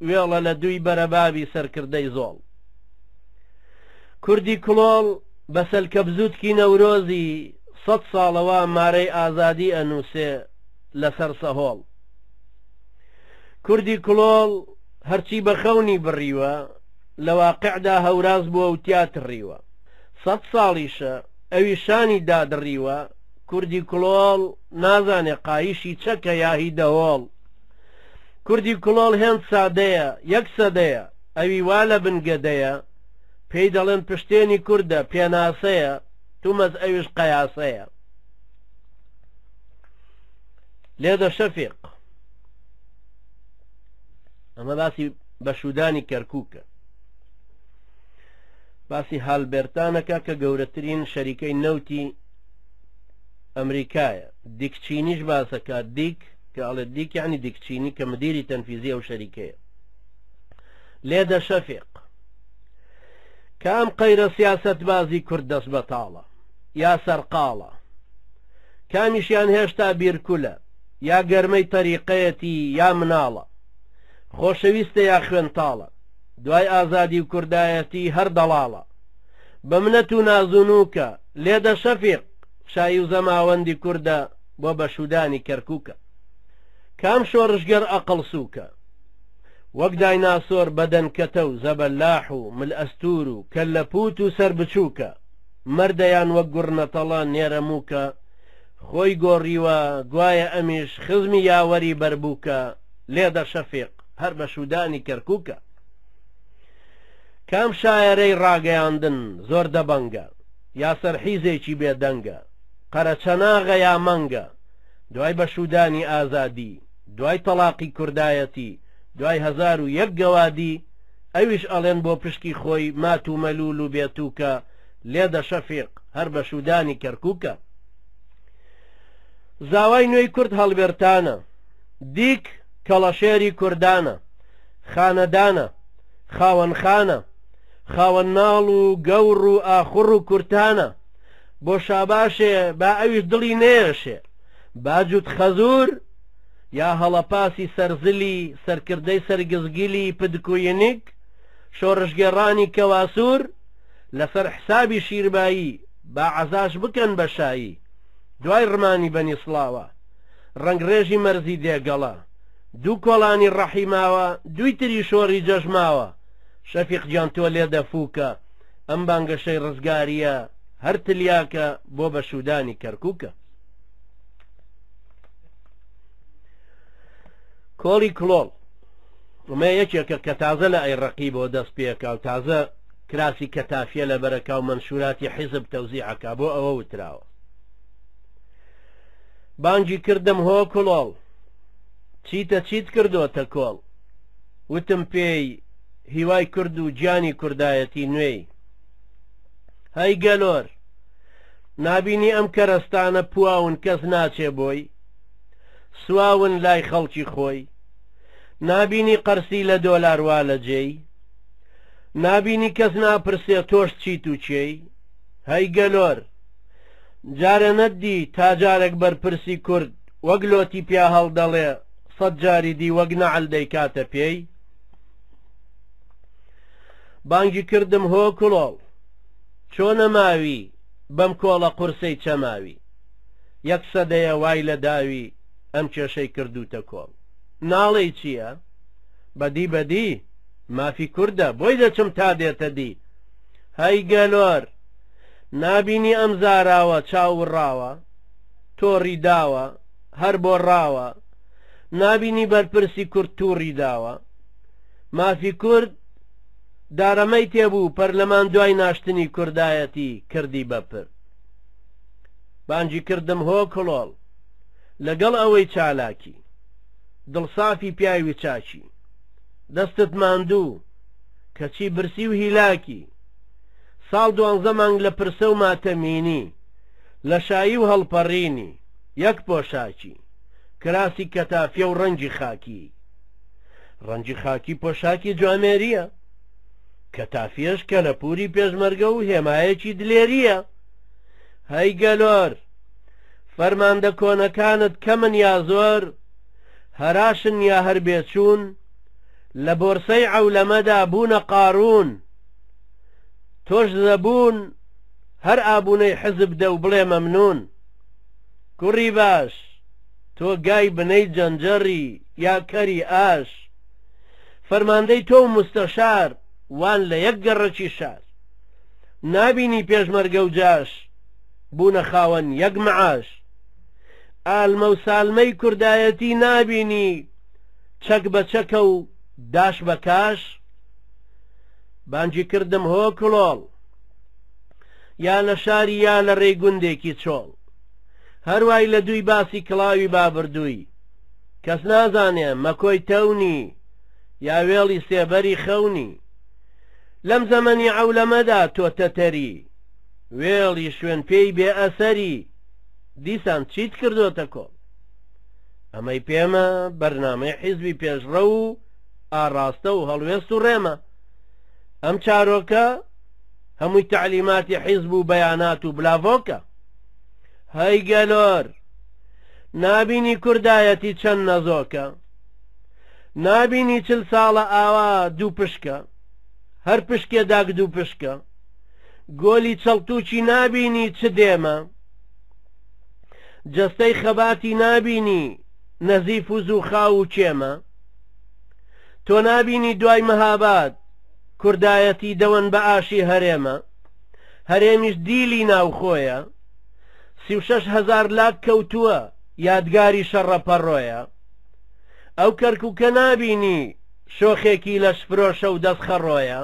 وێڵە لە دووی بەرەبابی سەرکردەی زۆڵ کوردی کڵۆڵ بە سەلکەبزوتکی نەورۆزی سەد ساڵەوە مارەی ئازادی ئەنووسێ لەسەر سەهۆڵ. کوردی کڵۆڵ هەرچی بە خەونی بڕیوە، لە واقعدا هەوراز بووە و تیا تڕیوە. سەد ساڵیشە ئەوی شانی دادڕیوە، کوردی کڵۆڵ نازانێ قایشی چەکە یا هی دەهۆڵ. کوردی کڵۆڵ هێند سادەیە، یەک سەدەیە، ئەوی وا لە بن گەدەیە، پێی دەڵێن پشتێنی کوردە، پێناسەیە، تومەز ئەویش قەیاسەیە. لێدە شەفیق ئەمە باسی بەشودانی کەرکووکە باسی هالبێرتانەکە کە گەورەترین شەریکەی نەوتی ئەمریکایە دیکچینیش باسەکە دیک کە ئەڵێ دیک یعنی دیکچینی کە مدیری تەنفیزی ئەو شەریکەیە لێدە شەفیق کام قەیرە سیاسەتبازی کورد دەست بەتاڵە یا سەرقاڵە کامیشیان هێشتا بیرکولە یا گەرمەی تەریقەیەتی یا مناڵە خۆشەویستە یا خوێنتاڵە دوای ئازادی و کوردایەتی هەر دەڵاڵە بە منەت و نازونوکە لێدە شەفیق. شایی و زەماوەندی کوردە بۆ بەشوودانی کەرکووکە. کام شۆڕشگێڕ ئەقڵ سووکە؟ وەک دایناسۆر بەدەن کەتە و زەبەلاح و مل ئەستوور و کەللە پووت و سەر بچووکە، مەردە یان وەک گوڕنەتەڵە نێرە مووکە، خۆی گۆڕیوە گوایە ئەمیش خزمی یاوەری بەربووکە، لێدە شەفیق هەر بەشوودانی کەرکووکە. کام شایەرەی ڕاگەیاندن زۆر دەبەنگە، یا سەرحیزێکی بێ دەنگە، قەرەچەناغە یا مەنگە، دوای بەشوودانی ئازادی، دوای تەڵاقی کوردایەتی، دوای 1001 گەوادی، ئەویش ئەڵێن بۆ پشکی خۆی مات و مەلوول و بێ تووکە، لێدە شەفیق هەر بەشوودانی کەرکووکە. زاوای نوێی کورد هەڵوێرتانە، دیک کەڵەشێری کوردانە، خانەدانە، خاوەن خانە، خاوەن ناڵ و گەوڕ و ئاخوڕ و کورتانە، بۆ شاباشێ با ئەویش دڵی نەیەشێ، با جووت خەزوور یا هەڵەپاسی سەرزلی سەرکردەی سەرگزگیلی پدک و ینک، شۆڕشگێڕانی کەواسوور، لەسەر حسابی شیربایی با عەزاش بکەن بە شایی، دوای ڕمانی بەنی سڵاوە، ڕەنگڕێژی مەرزی دێگەڵە، دوو کۆڵانی ڕەحی ماوە، دووی تری شۆڕی جەژماوە، شەفیق گیان تۆ لێدە فووکە، ئەم بانگەشەی ڕزگارییە هەر تلیاکە بۆ بەشوودانی کەرکووکە. کۆڵی کڵۆڵ ئەمە یەکێکە کە تازە لە ئەی ڕەقیبەوە دەست پێکا و تازە کراسی کەتافیە لە بەرەکا و مەنشوراتی حیزب تەوزیعەکا بۆ ئەوە وتراوە. بانگی کردم هۆ کڵۆڵ چیتە چیت کردۆتە کۆڵ وتم پێی هیوای کورد و گیانی کوردایەتی نوێی هەی گەلۆر نابینی ئەم کەرەستانە پواون کەس ناچێ بۆی سواون لای خەڵکی خۆی نابینی قەرسی لە دۆلار وا لە جێی نابینی کەس ناپرسێ تۆش چیت و کێی هەی گەلۆر جارێ نەتدی تا جارێک بەرپرسی کورد وەک لۆتی پیا هەڵدەڵێ سەد جاری دی وەک نەعل دەیکاتە پێی؟ بانگی کردم هۆ کڵۆڵ چۆنە ماوی بەم کۆڵە قورسەی چەماوی یەک سەدەیە وای لە داوی ئەم کێشەی کردووتە کۆڵ ناڵێی چییە؟ بەدی بەدی مافی کوردە بۆی دەچم تا دێتە دی هەی گەلۆر نابینی ئەم زاراوە چاو وڕاوە تۆڕی داوە هەر بۆ ڕاوە نابینی بەرپرسی کورد توڕی داوە مافی کورد دارەمەی تێبوو پەرلەمان دوای ناشتنی کوردایەتی کردی بە پرد بانگی کردم هۆ کڵۆڵ لەگەڵ ئەوەی چالاکی دڵسافی پیاوی چاکی دەستت ماندوو کەچی برسی و هیلاکی ساڵ دوانزە مانگ لە پرسە و ماتەمینی، لە شایی و هەڵپەڕینی، یەک پۆشاکی، کراسی کەتافیە و ڕەنگی خاکی. ڕەنگی خاکی پۆشاکی جوامێرییە. کەتافیەش کەلەپووری پێشمەرگە و هێمایەکی دلێرییە. هەی گەلۆر! فەرماندە کۆنەکانت کەمن یا زۆر، هەراشن یا هەر بێچوون، لە بۆرسەی عەولەمەدا بوونە قاروون. تۆش زەبوون هەر ئابوونەی حزب دە و بڵێ مەمنوون کوڕی باش تۆ گای بنەی جەنجەڕی یا کەری ئاش فەرماندەی تۆ و موستەشار وان لە یەک گەڕەکی شار نابینی پێشمەرگە و جاش بوونە خاوەن یەک معاش ئالمە و سالمەی کوردایەتی نابینی چەک بە چەکە و داش بە کاش بانگی کردم هۆ کڵۆڵ یا لە شاری یا لە ڕێی گوندێکی چۆڵ هەروای لە دووی باسی کڵاوی بابردووی کەس نازانێ مەکۆی تەونی یا وێڵی سێبەری خەونی لەم زەمەنی عەولەمەدا تۆ تەتەری وێڵی شوێن پێی بێ ئەسەری دیسان چیت کردۆتە کۆڵ ئەمەی پێمە بەرنامەی حیزبی پێشڕەو و ئاڕاستە و هەڵوێست و ڕێمە. ئەم چارۆکە هەمووی تەعلیماتی حیزب و بەیانات و بلاڤۆکە. هەی گەلۆر! نابینی کوردایەتی چەند نەزۆکە؟ نابینی چل ساڵە ئاوا دوو پشکە؟ هەر پشکێ داک دوو پشکە. گۆلی چەڵتووکی نابینی چ دێمە؟ جەستەی خەباتی نابینی نەزیف و زووخاو و کێمە؟ تۆ نابینی دوای مەهاباد کوردایەتی دەوەن بە ئاشی هەرێمە؟ هەرێمیش دیلی ناوخۆیە؟ 36 هەزار لاک کەوتووە یادگاری شەڕە پەڕۆیە؟ ئەو کەرکوکە نابینی شۆخێکی لەشفرۆشە و دەستخەڕۆیە؟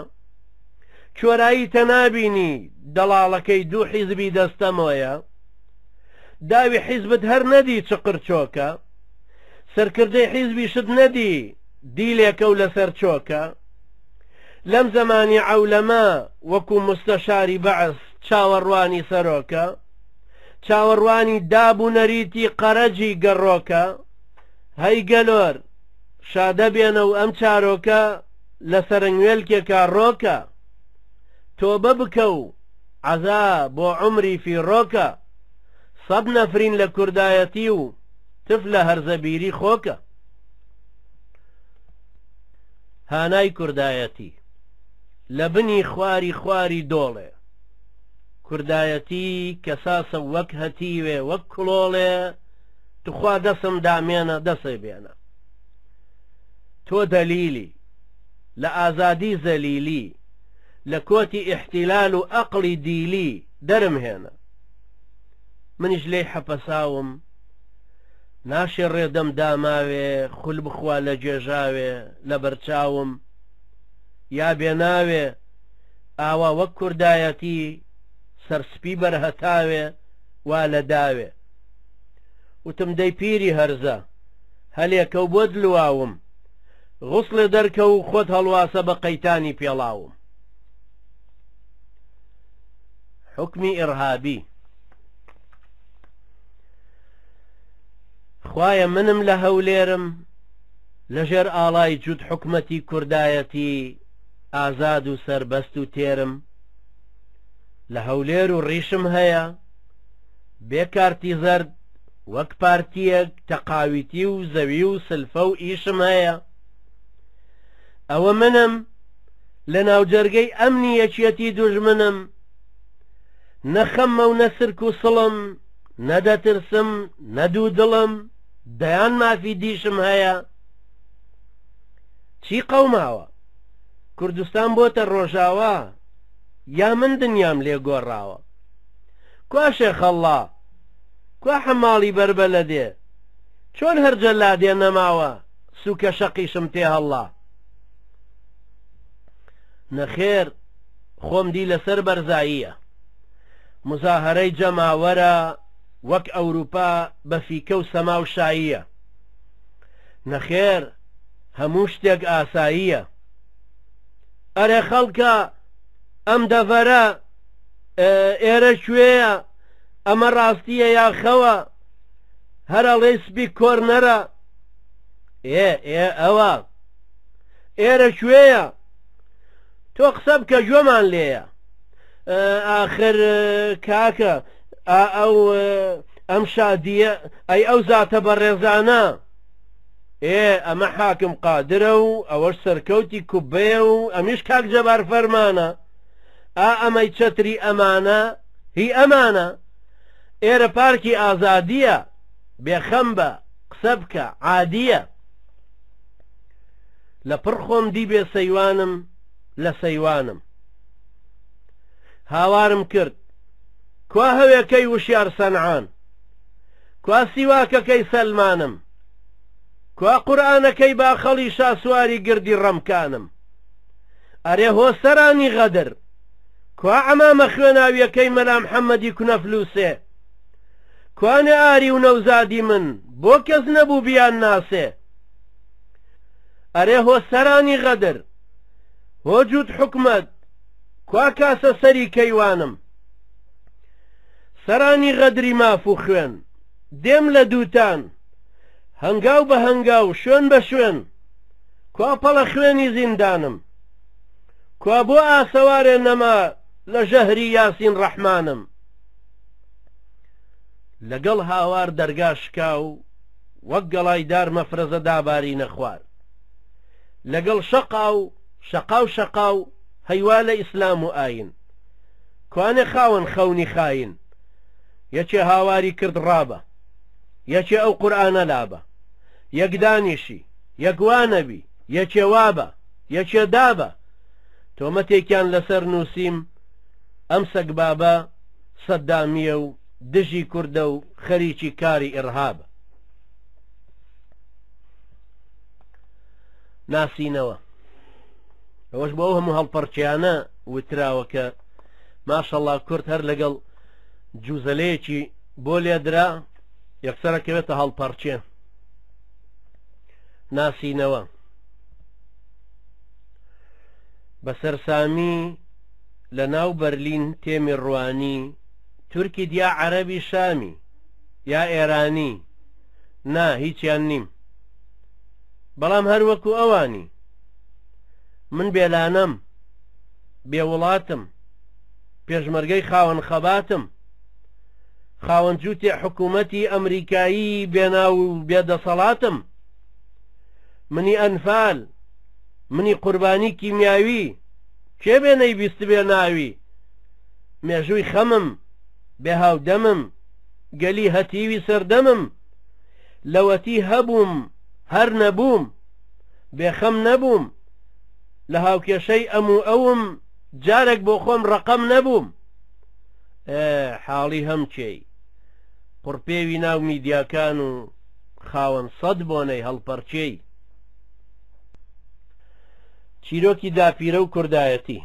چۆراییتە نابینی دەڵاڵەکەی دوو حیزبی دەستەمۆیە؟ داوی حیزبت هەر نەدی چ قرچۆکە؟ سەرکردەی حیزبیشت نەدی دیلێکە و لەسەر چۆکە؟ لەم زەمانی عەولەمە وەکو مستەشاری بەعس چاوەڕوانی سەرۆکە؟ چاوەڕوانی داب و نەریتی قەرەجی گەڕۆکە؟ هەی گەلۆر شادە بێنە و ئەم چارۆکە لە سەرنگوێلکێکا ڕۆکە، تۆبە بکە و عەزا بۆ عومری فیڕۆکە، سەد نەفرین لە کوردایەتی و تف لە هەرزەبیری خۆکە. هانای کوردایەتی لە بنی خواری خواری دۆڵێ، کوردایەتی کەساسە وەک هەتیوێ وەک کڵۆڵێ، توخوا دەسم دامێنە دەسێ بێنە. تۆ دەلیلی، لە ئازادی زەلیلی، لە کۆتی ئیحتیلال و ئەقڵی دیلی دەرم هێنە. منیش لێی حەپەساوم، ناشێ ڕێدەم داماوێ خول بخوا لە گێژاوێ لە بەرچاوم، یا بێناوێ ئاوا وەک کوردایەتی سەرسپی بەرهەتاوێ وا لە داوێ. وتم دەی پیری هەرزە هەلێکە و بۆت لواوم، غوسڵێ دەرکە و خۆت هەڵواسە بە قەیتانی پێڵاوم. حوکمی ئیڕهابی. خوایە منم لە هەولێرم لە ژێر ئاڵای جووت حکومەتی کوردایەتی ئازاد و سەربەست و تێرم لە هەولێر و ڕیشم هەیە بێ کارتی زەرد وەک پارتیەک تەقاویتی و زەوی و سلفە و ئیشم هەیە ئەوە منم لە ناوجەرگەی ئەمنی یەکیەتی دوژمنم نە خەممە و نە سرک و سڵم نە دەترسم نە دوو دڵم دەیان مافی دیشم هەیە چی قەوماوە کوردستان بۆتە ڕۆژاوا یا من دنیام لێ گۆڕاوە کوا شێخەڵڵا کوا حەماڵی بەربەلەدێ چۆن هەر جەلادێ نەماوە سوکە شەقیشم تێ هەڵڵا نەخێر خۆم دی لەسەر بەرزاییە مزاهەرەی جەماوەرە وەک ئەوروپا بە فیکە و سەما و شاییە نەخێر هەموو شتێک ئاساییە ئەرێ خەڵکە ئەم دەڤەرە ئێرە کوێیە ئەمە ڕاستیە یا خەوە هەر ئەڵێی سپی کۆرنەرە ئێ ئێ ئەوە ئێرە کوێیە تۆ قسە بکە گوێمان لێیە ئاخر کاکە ئەو ئەم شادیە ئەی ئەو زاتە بەڕێزانە ئێ ئەمە حاکم قادرە و ئەوەش سەرکەوتی کوبەیە و ئەمیش کاک جەبار فەرمانە ئا ئەمەی چەتری ئەمانە هی ئەمانە ئێرە پارکی ئازادیە بێخەم بە قسە بکە عادیە لە پڕ خۆم دی بێ سەیوانم لە سەیوانم هاوارم کرد کوا هەوێکەی وشیار سەنعان کوا سیواکەکەی سەلمانم کوا قورئانەکەی باخەڵی شاسواری گردی ڕەمکانم ئەرێ هۆ سەرانی غەدر کوا عەمامە خوێناویەکەی مەلا محەمەدی کونەفلوسێ کوانێ ئاری و نەوزادی من بۆ کەس نەبوو بیان ناسێ ئەرێ هۆ سەرانی غەدر هۆ جووت حکومەت کوا کاسە سەری کەیوانم سەرانی غەدری ماف و خوێن دێم لە دووتان هەنگاو بە هەنگاو شوێن بە شوێن کوا پەڵە خوێنی زیندانم کوا بۆ ئاسەوارێ نەما لە ژەهری یاسین ڕەحمانم لەگەڵ هاوار دەرگا شکا و وەک گەڵای دار مەفرەزە دابارینە خوار لەگەڵ شەقاو شەقاو شەقاو هەیوا لە ئیسلام و ئاین کوانێ خاوەن خەونی خاین یەکێ هاواری کرد ڕابە. یەکێ ئەو قورئانە لابە، یەک دانیشی، یەک وا نەبی، یەکێ وابە، یەکێ دابە، تۆمەتێکیان لەسەر نووسیم ئەم سەگبابە سەدامییە و دژی کوردە و خەریکی کاری ئیڕهابە. ناسینەوە ئەوەش بۆ ئەو هەموو هەڵپەڕکێیانە وتراوە کە ماشەڵا کورد هەر لەگەڵ جوزەلەیەکی بۆ لێدرا یەکسەرە کەوێتە هەڵپەڕکێ. ناسینەوە بە سەرسامی لە ناو بەرلین تێمی ڕوانی تورکی دیا عەرەبی شامی یا ئێرانی نا هیچیان نیم بەڵام هەر وەکو ئەوانی من بێلانەم بێ وڵاتم پێشمەرگەی خاوەن خەباتم خاوەن جووتێ حکوومەتی ئەمریکایی بێناو و بێدەسەڵاتم منی ئەنفال منی قوربانی کیمیاوی کێ بێ نەیبیستبێ ناوی مێژووی خەمم بێ هاودەمم گەلی هەتیوی سەردەمم لەوەتی هەبووم هەر نەبووم بێخەم نەبووم لە هاوکێشەی ئەم و ئەوم جارێک بۆ خۆم ڕەقەم نەبووم ئێ حاڵی هەم کێی قوڕپێوی ناو میدیاکان و خاوەن سەد بۆنەی هەڵپەڕکێی. چیرۆکی داپیرە و کوردایەتی.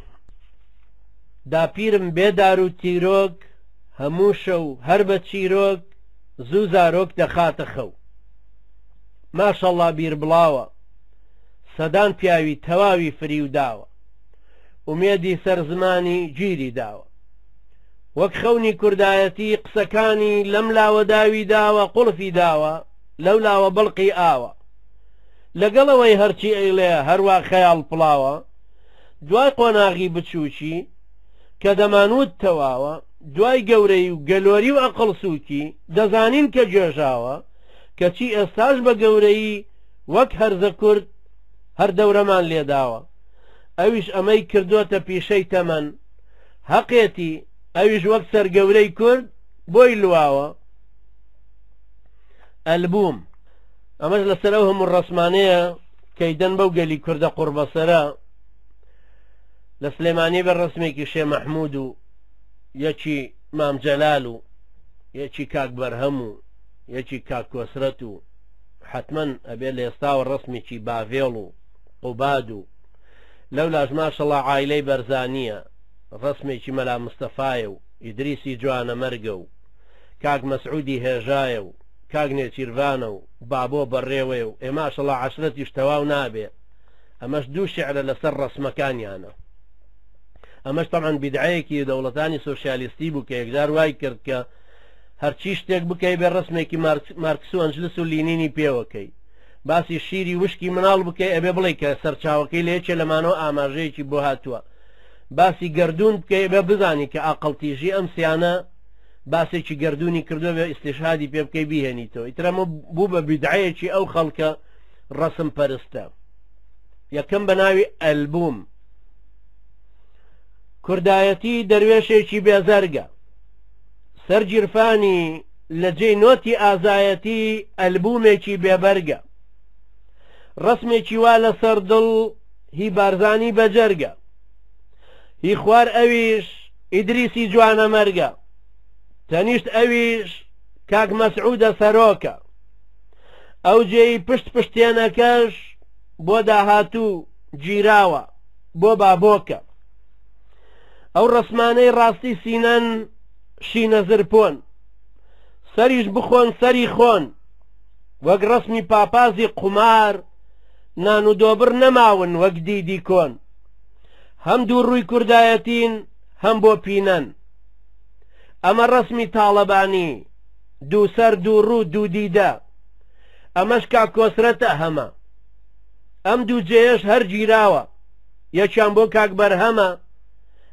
داپیرم بێ دار و تیرۆک هەموو شەو هەر بە چیرۆک زوو زارۆک دەخاتە خەو. ماشەڵڵا بیربڵاوە سەدان پیاوی تەواوی فریو داوە ئومێدی سەر زمانی گیری داوە. وەک خەونی کوردایەتی قسەکانی لەم لاوە داوی داوە قوڵفی داوە لەو لاوە بڵقی ئاوە لەگەڵ ئەوەی هەرچی ئەیڵێ هەروا خەیاڵ پڵاوە دوای قۆناغی بچووکی کە دەمانوت تەواوە دوای گەورەی و گەلۆری و ئەقڵ سووکی دەزانین کە گێژاوە کەچی ئێستاش بە گەورەیی وەک هەرزە کورد هەر دەورەمان لێداوە ئەویش ئەمەی کردۆتە پیشەی تەمەن هەقێتی ئەویش وەک سەرگەورەی کورد بۆی لواوە ئەلبوم ئەمەش لەسەر ئەو هەموو ڕەسمانەیە کەیدەن بەو گەلی کوردە قوڕبەسەرە لە سلێمانی بە ڕسمێکی شێ مەحمود و یەکی مام جەلال و یەکی کاک بەرهەم و یەکی کاک کۆسرەت و حتمما ئەبێ لە ئێستاوە ڕسمێکی باڤێڵ و قوباد و لەولاش ماشەڵا عایلەی بەرزانیە ڕەسمێکی مەلا مستەفایە و ئیدریسی جوانەمەرگە و کاک مەسعودی هێژایە و کاک نێچیرڤانە و بابۆ بەڕێوەیە و ئێ ماشەڵا عەشرەتیش تەواو نابێ ئەمەش دوو شعرە لەسەر ڕەسمەکانیانە ئەمەش تەبعەن بیدعەیەکی دەوڵەتانی سۆسیالیستی بوو کە یەکجار وای کرد کە هەرچی شتێک بکەی بێ ڕسمێکی مارکس و ئەنجلس و لینینی پێوەکەی باسی شیری وشکی مناڵ بکەی ئەبێ بڵێ کە سەرچاوەکەی لە یەکێ لەمانەوە ئاماژەیەکی بۆ هاتووە باسی گەردوون بکەی ئەبێ بزانی کە ئاقڵ تیژی ئەم سیانە باسێکی گەردوونی کردووە بێ ئیستیشهادی پێ بکەی بیهێنیتەوە ئیتر ئەمە بوو بە بیدعەیەکی ئەو خەڵکە ڕەسم پەرستە یەکەم بە ناوی ئەلبوم کوردایەتی دەروێشێکی بێزەرگە سەر گیرفانی لە جێی نۆتی ئازایەتی ئەلبومێکی بێبەرگە ڕەسمێکی وا لەسەر دڵ هی بارزانی بەجەرگە هی خوار ئەویش ئیدریسی جوانەمەرگە تەنیشت ئەویش کاک مەسعودە سەرۆکە ئەو جێی پشت پشتێنەکەش بۆ داهاتوو گیراوە بۆ بابۆکە ئەو ڕەسمانەی ڕاستی سینەن شینە زرپۆن سەریش بخۆن سەری خۆن وەک ڕەسمی پاپازی قومار نان و دۆبڕ نەماون وەک دیدی کۆن هەم دوو ڕووی کوردایەتین هەم بۆ پینەن ئەمە ڕەسمی تاڵەبانی دووسەر دوو ڕوو دوو دیدە ئەمەش کاک کۆسرەتە هەمە ئەم دوو جێیەش هەر گیراوە یەکیان بۆ کاک بەرهەمە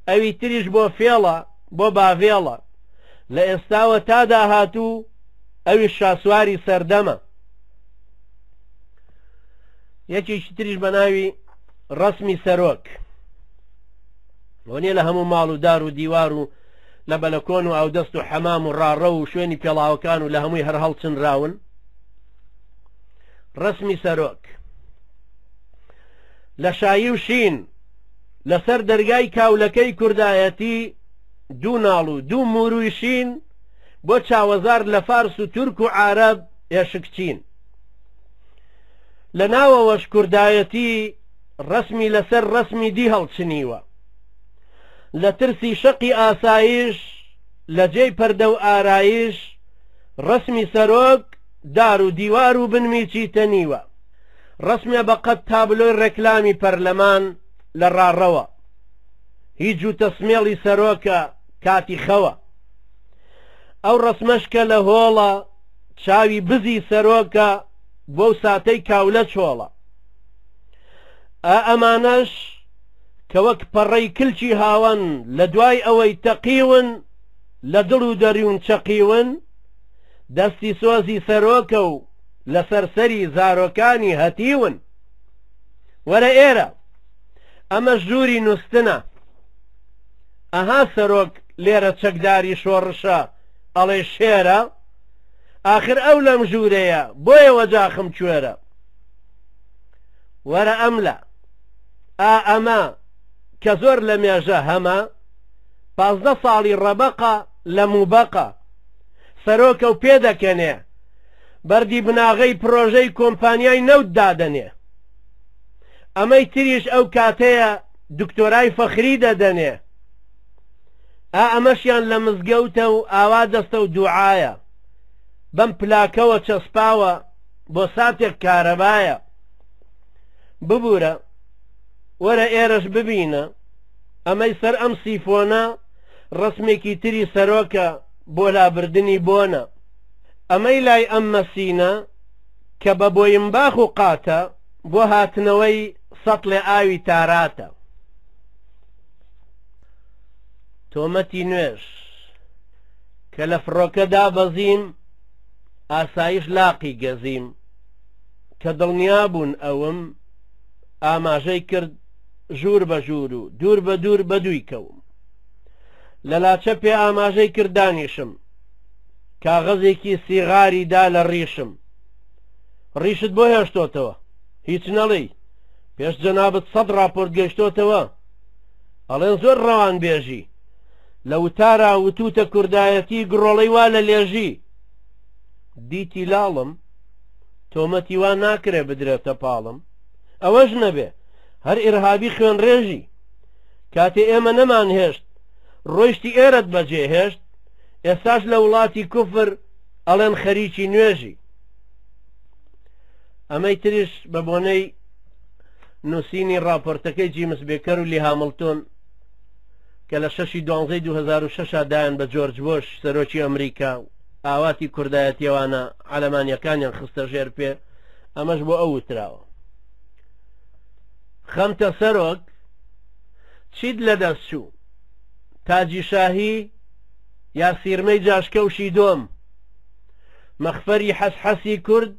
ئەوی تریش بۆ فێڵە بۆ باڤێڵە لە ئێستاوە تا داهاتوو ئەویش شاسواری سەردەمە یەکێکی تریش بە ناوی ڕەسمی سەرۆک وەنیە لە هەموو ماڵ و دار و دیوار و لە بەلەکۆن و ئاودەست و حەمام و ڕاڕەو و شوێنی پێڵاوەکان و لە هەمووی هەر هەڵچنراون. ڕەسمی سەرۆک لە شایی و شین لەسەر دەرگای کاولەکەی کوردایەتی دوو ناڵ و دوو موروی شین بۆ چاوەزار لە فارس و تورک و عارەب ئێشکچین. لە ناوەوەش کوردایەتی ڕەسمی لەسەر ڕەسمی دی هەڵچنیوە. لە ترسی شەقی ئاسایش لە جێی پەردە و ئارایش ڕەسمی سەرۆک دار و دیوار و بنمیچی تەنیوە. ڕەسمێ بە قەد تابلۆی ڕێکلامی پەرلەمان لە ڕاڕەوە. هی جووتە سمێڵی سەرۆکە کاتی خەوە. ئەو ڕەسمەش کە لە هۆڵە چاوی بزی سەرۆکە بۆو ساتەی کاولە چۆڵە. ئا ئەمانەش کە وەک پەڕەی کلکی هاوەن لە دوای ئەوەی تەقیون لە دڵ و دەروون چەقیون، دەستی سۆزی سەرۆکە و لەسەر سەری زارۆکانی هەتیون. وەرە ئێرە. ئەمە ژووری نوستنە. ئەها سەرۆک لێرە چەکداری شۆڕشە ئەڵێ شێرە؟ ئاخر ئەو لەم ژوورەیە بۆیە وەجاخم کوێرە. وەرە ئەملا. ئا ئەمە کە زۆر لە مێژە هەمە 15 ساڵی ڕەبەقە لە موبەقە. سەرۆکە و پێدەکەنێ. بەردی بناغەی پرۆژەی کۆمپانیای نەوت دادەنێ. ئەمەی تریش ئەو کاتەیە دکتۆرای فەخری دەدەنێ. ئا ئەمەشیان لە مزگەوتە و ئاوا دەستە و دوعایە. بەم پلاکەوە چەسپاوە بۆ ساتێک کارەبایە. ببورە وەرە ئێرەش ببینە ئەمەی سەر ئەم سیفۆنە ڕەسمێکی تری سەرۆکە بۆ لابردنی بۆنە. ئەمەی لای ئەم مەسینە کە بە بۆیمباخ و قاتە بۆ هاتنەوەی سەتڵێ ئاوی تاراتە. تۆمەتی نوێژ کە لە فڕۆکە دابەزیم ئاسایش لاقی گەزیم کە دڵنیا بوون ئەوم ئاماژەی کرد ژوور بە ژوور و دوور بە دوور بە دووی کەوم لە لاچە پێ ئاماژەی کرد دانیشم کاغەزێکی سیغاری دا لە ڕیشم ڕیشت بۆ هێشتۆتەوە هیچ نەڵێی پێش جەنابت سەد ڕاپۆرت گەیشتۆتەوە ئەڵێن زۆر ڕەوان بێژی لە وتارا وتوتە کوردایەتی گڕۆڵەی وا لە لێژی دیتی لاڵم تۆمەتی وا ناکرێ بدرێتە پاڵم ئەوەش نەبێ هەر ئیرهابی خوێنڕێژی کاتێ ئێمە نەمان هێشت ڕۆیشتی ئێرەت بەجێ هێشت ئێستاش لە وڵاتی کوفر ئەڵێن خەریکی نوێژی. ئەمەی تریش بە بۆنەی نووسینی ڕاپۆرتەکەی جیمس بێکەر و لی هامڵتۆن کە لە شەشی دوانزەی 2006 دایان بە جۆرج بۆش سەرۆکی ئەمریکا و ئاواتی کوردایەتیەوانە عەلەمانیەکانیان خستە ژێر پێ ئەمەش بۆ ئەو وتراوە خەمتە سەرۆک چیت لەدەست چوو تاجی شاهی یا سیرمەی جاشکەوشی دۆم، مەخفەری حەسحەسی کورد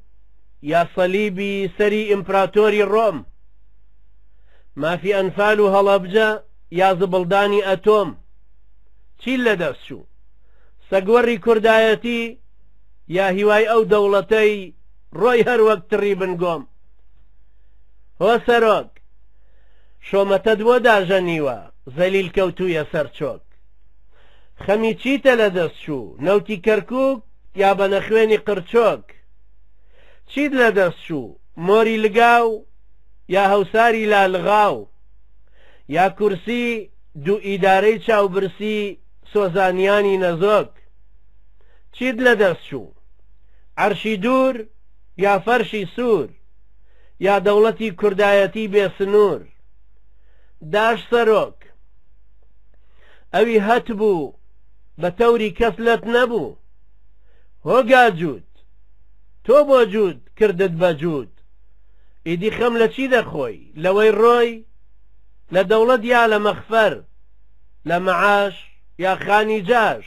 یا سەلیبی سەری ئیمپراتۆری ڕۆم، مافی ئەنفال و هەڵەبجە یا زبڵدانی ئەتۆم، چیت لەدەست چوو؟ سەگوەڕی کوردایەتی یا هیوای ئەو دەوڵەتەی ڕۆی هەر وەک تڕی بن گۆم؟ هۆ سەرۆک! شۆمەتەت بۆ داژەنیوە، زەلیل کەوتوویە سەر چۆک. خەمی چیتە لە دەست چوو، نەوتی کەرکووک یا بەنەخوێنی قرچۆک؟ چیت لە دەست چوو، مۆری لگاو یا هەوساری لالغاو؟ یا کورسی دوو ئیدارەی چاوبرسی سۆزانیانی نەزۆک؟ چیت لە دەست چوو، عەرشی دوور یا فەرشی سوور؟ یا دەوڵەتی کوردایەتی بێ سنوور؟ داش سەرۆک! ئەوی هەتبوو بە تەوری کەس لەت نەبوو هۆ گاجووت تۆ بۆ جووت کردت بە جووت ئیدی خەم لە چی دەخۆی لەوەی ڕۆی لە دەوڵەت یا لە مەخفەر لە مەعاش یا خانی جاش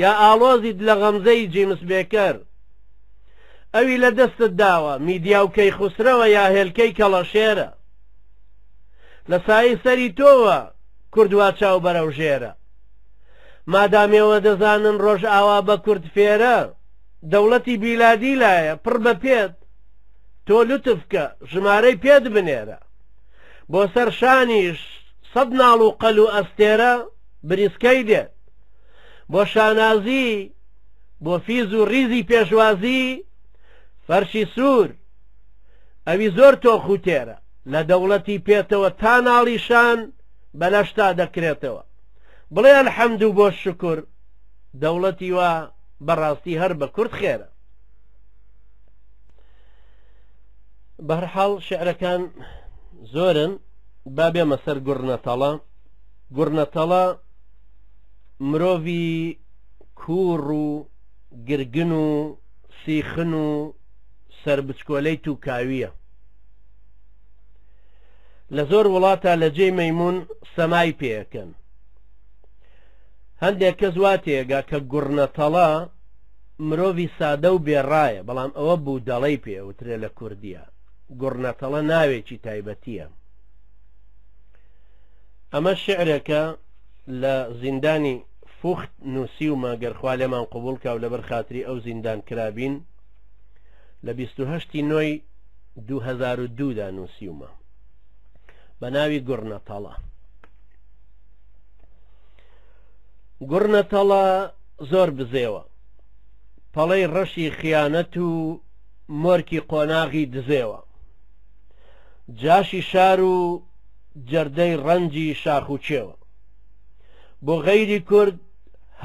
یا ئاڵۆزیت لە غەمزەی جیمس بێکەر ئەوی لە دەستت داوە میدیا و کەیخوسرەوە یا هێلکەی کەڵەشێرە لە سایەی سەری تۆوە کورد وا چاو بەرەو ژێرە. مادام ئێوە دەزانن ڕۆژئاوا بە کورد فێرە، دەوڵەتی بیلادی لایە پڕ بە پێت، تۆ لوتف کە ژمارەی پێت بنێرە. بۆ سەر شانیش سەد ناڵ و قەل و ئەستێرە بریسکەی دێت. بۆ شانازی، بۆ فیز و ڕیزی پێشوازی، فەرشی سوور، ئەوی زۆر تۆخ و تێرە. لە دەوڵەتی پێتەوە تا ناڵی شان بە لەشتا دەکرێتەوە. بڵێ الحمد و بۆ شوکر، دەوڵەتی وا بەڕاستی هەر بە کورد خێرە. بەهەرحاڵ شیعرەکان زۆرن، با بێمە سەر گوڕنەتەڵە. گوڕنەتەڵە مرۆڤی کووڕ و گرگن و سیخن و سەربچکۆلەی تووکاوییە. لە زۆر وڵاتا لە جێی مەیموون سەمای پێ ئەکەن. هەندێک کەس وا تێگا کە گوڕنەتەڵە مرۆڤی سادە و بێڕایە، بەڵام ئەوە بوودەڵەی پێ ئەوترێ لە کوردیە. گوڕنەتەڵە ناوێکی تایبەتیە. ئەمە شعرێکە لە زیندانی فوخت نووسیومە، گەر خوا لێمان قبوڵ کا و لەبەر خاتری ئەو زیندان کرابین، لە 28 نۆی 2002 دا نووسیومە بە ناوی گوڕنەتەڵە. گوڕنەتەڵە زۆر بزێوە، پەڵەی ڕەشی خیانەت و مۆرکی قۆناغی دزێوە، جاشی شار و جەردەی ڕەنجی شاخ و کێوە. بۆ غەیری کورد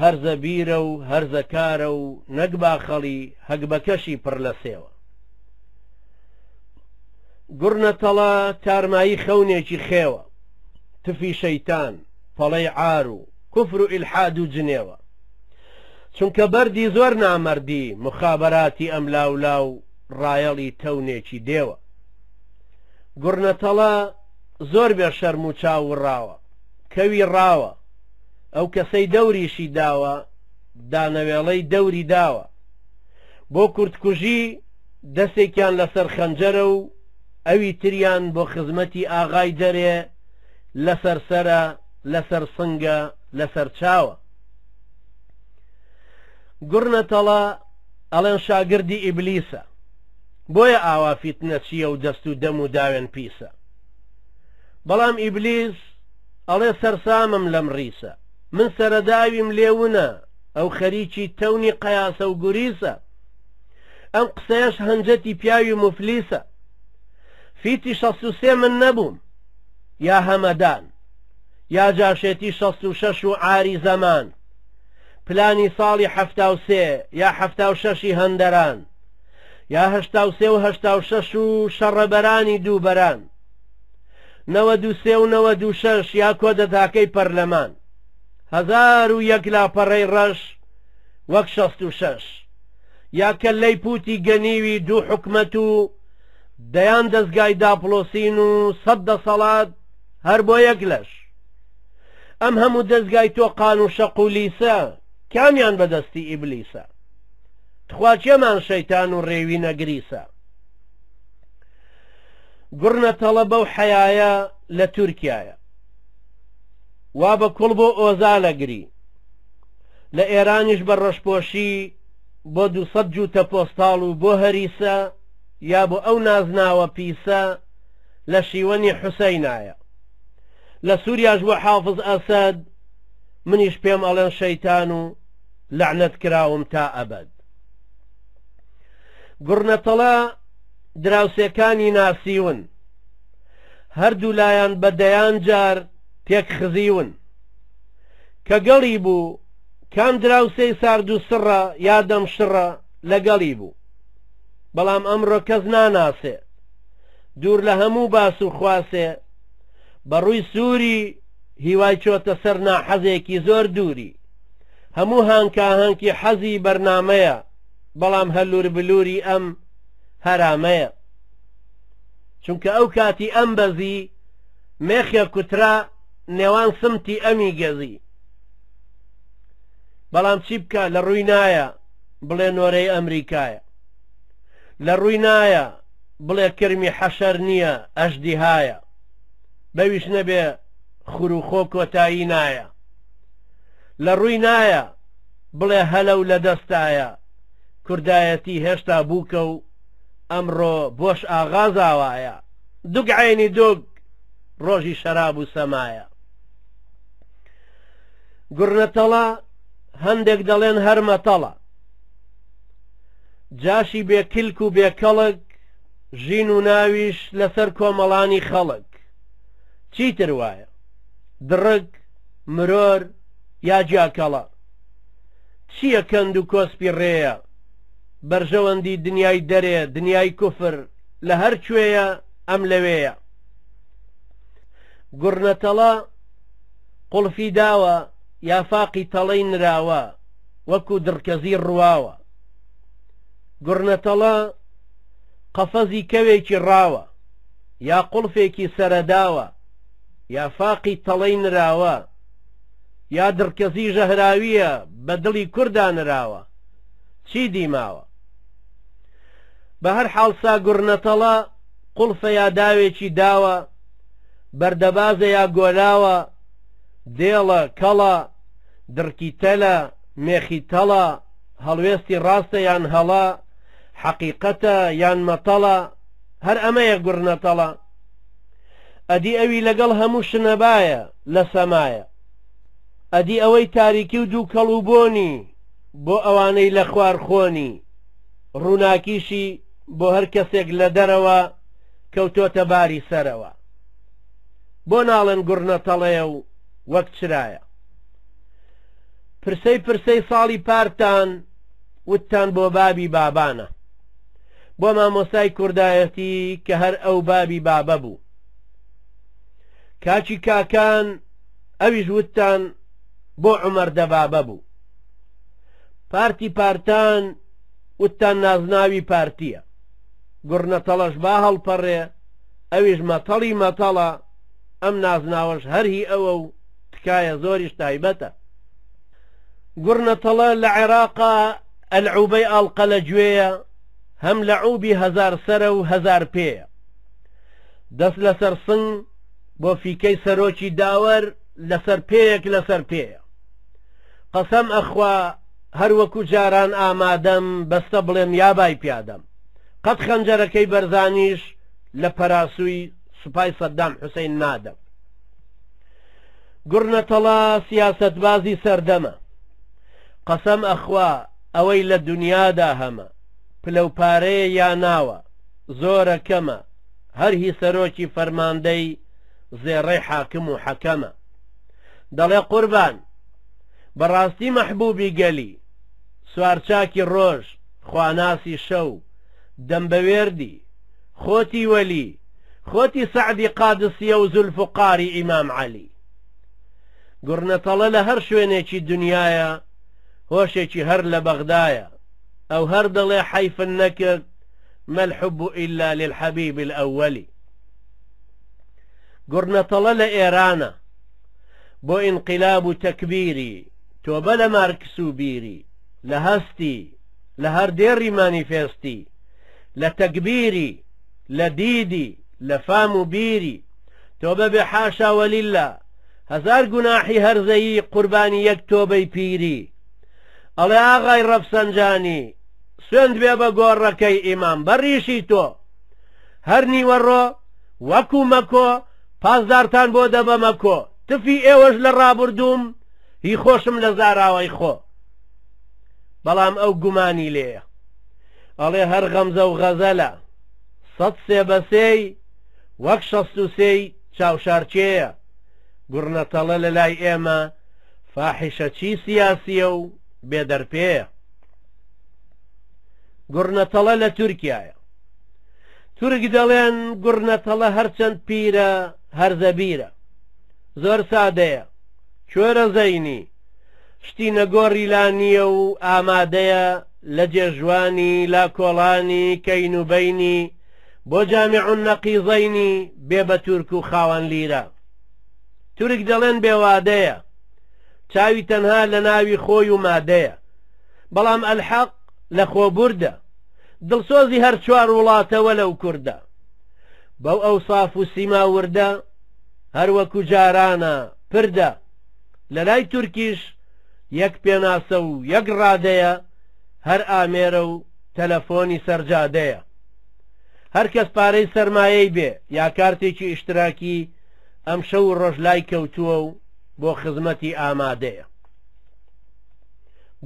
هەرزە بیرە و هەرزە کارە و نەک باخەڵی هەگبەکەشی پڕ لە سێوە. گوڕنەتەڵە تارمایی خەونێکی خێوە، تفی شەیتان، پەڵەی عار و کوفر و ئیلحاد و جنێوە. چونکە بەردی زۆر نامەردی موخابەراتی ئەملاولا و ڕایەڵی تەونێکی دێوە. گوڕنەتەڵە زۆر بێ شەرم و چاو وڕاوە، کەوی ڕاوە، ئەو کەسەی دەوریشی داوە دانەوێڵەی دەوری داوە. بۆ کوردکوژی دەسێکیان لەسەر خەنجەرە و ئەوی تریان بۆ خزمەتی ئاغای دەرێ لەسەر سەرە، لەسەر سنگە، لەسەر چاوە. گوڕنەتەڵە ئەڵێن شاگردی ئیبلیسە، بۆیە ئاوا فیتنەچییە و دەست و دەم و داوێن پیسە. بەڵام ئیبلیس ئەڵێ سەرسامم لەم ڕیسە، من سەرەداویم لێ ونە، ئەو خەریکی تەونی قەیاسە و گوریسە. ئەم قسەیەش هەنجەتی پیاوی موفلیسە. فیتی 63 من نەبووم یا هەمەدان، یا جاشێتی 66 و عاری زەمان، پلانی ساڵی 73 یا 76ی هەندەران، یا 83 و 86 و شەڕەبەرانی دووبەران، 93 و 96 یا کۆدەتاکەی پەرلەمان، 1001 لاپەڕەی ڕەش وەک 66 یا کەللەی پوتی گەنیوی دوو حکومەت و دەیان دەزگای داپڵۆسین و سەد دەسەڵات هەر بۆ یەک لەش. ئەم هەموو دەزگای تۆقان و شەق و لیسە کامیان بەدەستی ئیبلیسە؟ تخوا کێمان شەیتان و ڕێوی نەگریسە؟ گوڕنە تەڵە بەو حەیایە لە تورکیایە وا بە کوڵ بۆ ئۆزالەگری، لە ئێرانیش بە ڕەشپۆشی بۆ 200 جووتە پۆستاڵ و بۆ هەریسە یا بۆ ئەو نازناوە پیسە لە شیوەنی حوسەینایە. لە سووریاش بۆ حافز ئەسەد منیش پێم ئەڵێن شەیتان و لەعنەت کراوم تا ئەبەد. گوڕنەتەڵە دراوسێکانی ناسیون، هەردوو لایان بە دەیان جار تێک خزیون. کە گەڵی بوو کام دراوسێی سارد و سڕە یا دەم شڕە لەگەڵی بوو. بەڵام ئەمڕۆ کەس ناناسێ، دوور لە هەموو باس و خواسێ، بە ڕووی سووری هیوای چۆتە سەر ناحەزێکی زۆر دووری. هەموو هانکاهانکی حەزی بەرنامەیە، بەڵام هەلوور بلووری ئەم هەرامەیە. چونکە ئەو کاتی ئەم بەزی مێخێ کوترا نێوان سمتی ئەمی گەزی. بەڵام چی بکە لە ڕووی نایە بڵێ نۆرەی ئەمریکایە، لە ڕووی نایە بڵێ کرمی حەشەر نییە ئەژدیهایە، بەویش نەبێ خوروخۆ کۆتایی نایە. لە ڕووی نایە بڵێ هەلە و لە دەستایە کوردایەتی هێشتا بووکە و ئەمڕۆ بۆش ئاغا زاوایە دوگ عەینی دوگ ڕۆژی شەراب و سەمایە. گوڕنەتەڵە هەندێک دەڵێن هەر مەتەڵە جاشی بێ کلک و بێ کەڵک ژین و ناویش لەسەر کۆمەڵانی خەڵک چیتر وایە دڕک مرۆر یا جیاکەڵە چییە کەند و کۆسپی ڕێیە بەرژەوەندی دنیای دەرێ دنیای کوفر لە هەر کوێیە ئەم لەوێیە گوڕنەتەڵە قوڵفی داوە یا فاقی تەڵەی نراوە وەکو دڕکەزی ڕواوە گوڕنەتەڵە قەفەزی کەوێکی ڕاوە یا قوڵفێکی سەرەداوە یا فاقی تەڵەی نراوە یا دڕکەزی ژەهراویە بە دڵی کوردا نراوە چی دی ماوە بە هەر حاڵ سا گوڕنەتەڵە قوڵفە یا داوێکی داوە بەردەبازە یا گۆلاوە دێڵە کەڵە دڕکی تەلە مێخی تەڵە هەڵوێستی ڕاستە یان هەڵە حەقیقەتە یان مەتەڵە هەر ئەمەیە گوڕنەتەڵە ئەدی ئەوی لەگەڵ هەموو شنەبایە لە سەمایە ئەدی ئەوەی تاریکی و دووکەڵ و بۆنی بۆ ئەوانەی لە خوار خۆنی ڕووناکیشی بۆ هەر کەسێک لە دەرەوە کەوتۆتە باری سەرەوە بۆ ناڵێن گوڕنەتەڵەیە و وەک چرایە پرسەی پرسەی ساڵی پارتان وتتان بۆ بابی بابانە بۆ مامۆستای کوردایەتی کە هەر ئەو بابی بابە بوو کاکی کاکان ئەویش وتتان بۆ عومەر دەبابە بوو پارتی پارتان وتتان نازناوی پارتیە گوڕنەتەڵەش با هەڵپەڕێ ئەویش مەتەڵی مەتەڵە ئەم نازناوەش هەر هی ئەوە و تکایە زۆریش تایبەتە گوڕنەتەڵە لە عێراقا ئەلعوبەی ئاڵقە لە گوێیە هەم لەعوبی هەزار سەرە و هەزار پێیە دەست لەسەر سنگ بۆ فیکەی سەرۆکی داوەر لەسەر پێیەک لەسەر پێیە قەسەم ئەخوا هەر وەکو جاران ئامادەم بەستە بڵێم یا بای پیادەم قەت خەنجەرەکەی بەرزانیش لە پەراسووی سوپای سەدام حوسەین نادەم گوڕنەتەڵە سیاسەتبازی سەردەمە قەسەم ئەخوا ئەوەی لە دنیادا هەمە پلە و پارەیە یا ناوە زۆرە کەمە هەر هی سەرۆکی فەرماندەی زێڕەی حاکم و حەکەمە دەڵێ قوربان بەڕاستی مەحبوبی گەلی سوارچاکی ڕۆژ خواناسی شەو دەم بە وێردی خۆتی وەلی خۆتی سەعدی قادسیە و زولفوقاری ئیمام عەلی گوڕنەتەڵە لە هەر شوێنێکی دنیایە هۆشێکی هەر لە بەغدایە ئەو هەر دەڵێ حەیفن نەکرد ما الحب إلا للحبيب الأول گوڕنەتەڵە لە ئێرانە بۆ ئینقلاب و تەکبیری تۆبە لە مارکس و بیری لە هەستی لە هەر دێڕی مانیفێستی لە تەگبیری لە دیدی لە فام و بیری تۆبە بێ حاشا وەلیلا هەزار گوناحی هەرزەیی قوربانی یەک تۆبەی پیری ئەڵێ ئاغای ڕەفسەنجانی سوێند بێ بە گۆڕەکەی ئیمام بە ڕیشی تۆ هەر نیوەڕۆ وەکو مەکۆ پاسدارتان بۆ دەبەمە کۆ تفی ئێوەش لە ڕابردووم هی خۆشم لە زاراوەی خۆ بەڵام ئەو گومانی لێیە ئەڵێ هەر غەمزە و غەزەلە 103 بە سێی وەک 63ی چاوشارکێیە گوڕنەتەڵە لە لای ئێمە فاحیشە چی سیاسیە و بێدەرپێیە گوڕنەتەڵە لە تورکیایە تورک دەڵێن گوڕنەتەڵە هەرچەند پیرە هەرزەبیرە زۆر سادەیە کوێرە زەینی شتی نەگۆڕی لا نییە و ئامادەیە لە جێژوانی لا کۆڵانی کەین و بەینی بۆ جامع النەقیزەینی بێ بە تورک و خاوەن لیرە تورک دەڵێن بێوادەیە چاوی تەنها لە ناوی خۆی و مادەیە بەڵام ئەلحەق لە خۆبوردە دڵسۆزی هەر چوار وڵاتە وەلەو کوردە بەو ئەوساف و سیما وردە هەر وەکو جارانە پردە لە لای تورکیش یەک پێناسە و یەک ڕادەیە، هەر ئامێرە و تەلەفۆنی سەرجادەیە. هەر کەس پارەی سەرمایەی بێ یا کارتێکی ئیشتراکی ئەم شەو و ڕۆژ لای کەوتووە و بۆ خزمەتی ئامادەیە.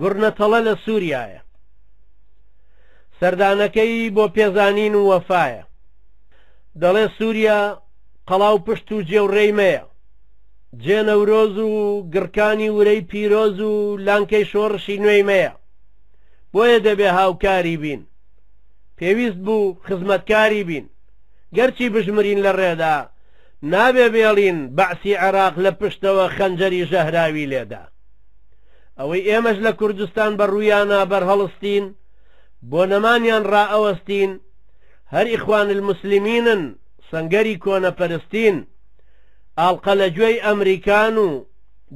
گوڕنەتەڵە لە سووریایە. سەردانەکەی بۆ پێزانین و وەفایە. دەڵێ سووریا قەڵا و پشت و جێ و ڕێی مەیە. جێ نەورۆز و گڕکانی ورەی پیرۆز و لانکەی شۆڕشی نوێی مەیە. بۆیە دەبێ هاوکاری بین. پێویست بوو خزمەتکاری بین. گەرچی بشمرین لە ڕێدا، نابێ بێڵین بەعسی عێراق لە پشتەوە خەنجەری ژەهراوی لێدا. ئەوەی ئێمەش لە کوردستان بە ڕوویانا بەرهەڵستین، بۆ نەمانیان ڕائەوەستین، هەر ئیخوان الموسلمینن، سەنگەری کۆنەپەرستین، ئاڵقە لە گوێی ئەمریکان و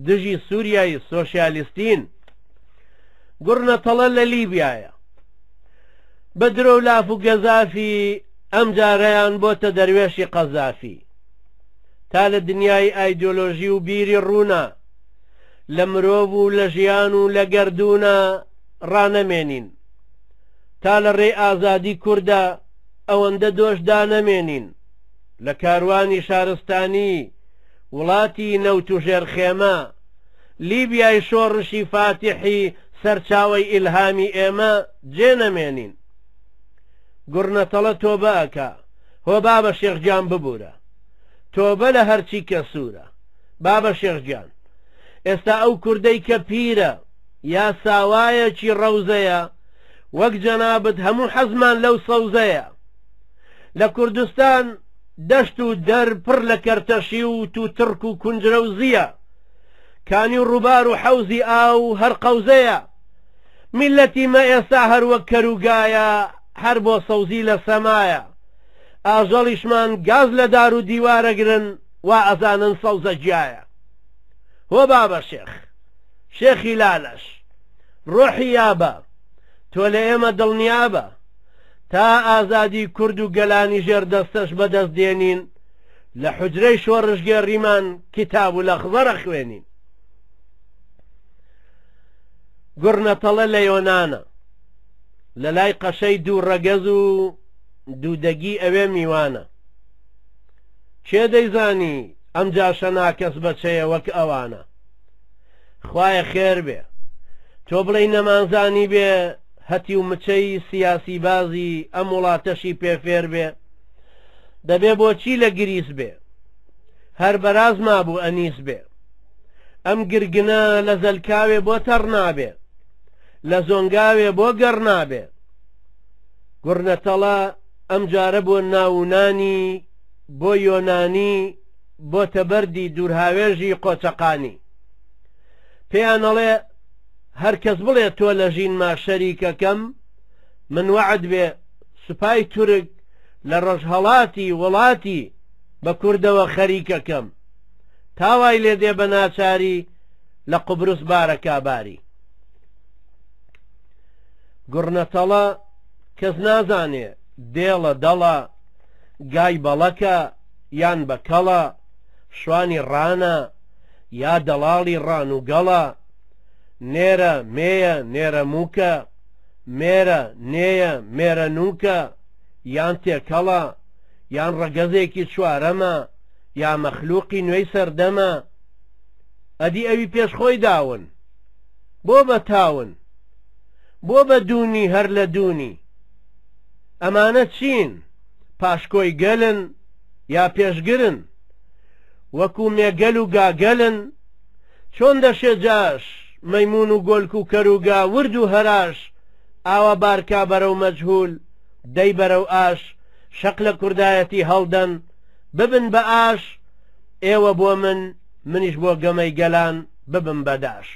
دژی سوریای سۆشیالیستین. گوڕنەتەڵە لە لیبیایە. بە درۆ و لاف و گەزافی ئەمجارەیان بۆتە دەروێشی قەزافی. تا لە دنیای ئایدۆلۆژی و بیری ڕوونا، لە مرۆڤ و لە ژیان و لە گەردوونا ڕانەمێنین. تا لە ڕێی ئازادی کوردا ئەوەندە دۆش دانەمێنین. لە کاروانی شارستانی وڵاتی نەوت و ژێرخێمە، لیبیای شۆڕشی فاتیحی سەرچاوەی ئیلهامی ئێمە جێ نەمێنین. گوڕنەتەڵە تۆبە ئەکا، هۆ بابە شێخ گیان ببورە. تۆبە لە هەرچی کە سوورە. بابە شێخ گیان، ئێستا ئەو کوردەی کە پیرە یا ساوایەکی ڕەوزەیە، وەک جەنابت هەموو حەزمان لەو سەوزەیە. لە کوردستان دەشت و دەر پڕ لە کەرتەشی و تووتڕک و کونجرە و زییە. کانی و ڕووبار و حەوزی ئاو هەر قەوزەیە. میللەتی مە ئێستا هەر وەک کەر و گایە، هەر بۆ سەوزی لە سەمایە. ئاژەڵیشمان گاز لە دار و دیوار ئەگرن، وا ئەزانن سەوزە گیایە. هۆ بابە شێخ، شێخی لالەش، ڕۆحی یابە، تۆ لە ئێمە دڵنیابە، تا ئازادی کورد و گەلانی ژێر دەستەش بەدەست دێنین، لە حوجرەی شۆڕشگێڕیمان کیتاب و لەخزەر ئەخوێنین. گوڕنەتەڵە لە یۆنانە، لە لای قەشەی دوو ڕەگەز و دوودەگی ئەوێ میوانە. کێ دەیزانی ئەم جاشە ناکەس بەچەیە وەک ئەوانە. خوایە خێر بێ. تۆ بڵێی نەمانزانی بێ هەتیو مچەی سیاسیبازی ئەم وڵاتەشی پێ فێر بێ؟ دەبێ بۆچی لە گریس بێ؟ هەر بەراز مابوو ئەنیس بێ. ئەم گرگنە لە زەلکاوێ بۆ تەڕ نابێ؟ لە زۆنگاوێ بۆ گەڕ نابێ؟ گوڕنەتەڵە ئەم جارە بۆ ناوونانی بۆ یۆنانی بۆتە بەردی دوورهاوێژی قۆچەقانی. پێیان ئەڵێ هەر کەس بڵێ تۆ لە ژینما شەریکەکەم من وەعد بێ سوپای تورک لە ڕۆژهەڵاتی وڵاتی بە کوردەوە خەریکەکەم تا وای لێ دێ بە ناچاری لە قوبرس بارەکا باری. گوڕنەتەڵە کەس نازانێ دێڵە دەڵە گای بەڵەکە یان بە کەڵە شوانی ڕانە یا دەڵاڵی ڕان و گەڵە نێرە مێیە نێرە مووکە مێرە نێیە مێرە نووکە یان تێکەڵە یان ڕەگەزێکی چوارەمە یا مەخلوقی نوێی سەردەمە ئەدی ئەوی پێش خۆی داون بۆ بە تاون بۆ بە دوونی هەر لە دوونی ئەمانە چین پاشکۆی گەلن یا پێشگرن وەکو مێگەل و گاگەلن چۆن دەشێ جاش مەیموون و گۆلک و کەر و گا ورد و هەراش ئاوا بارکا بەرەو مەجهول دەی بەرەو ئاش شەق لە کوردایەتی هەڵدەن ببن بە ئاش ئێوە بۆ من منیش بۆ گەمەی گەلان ببم بە داش.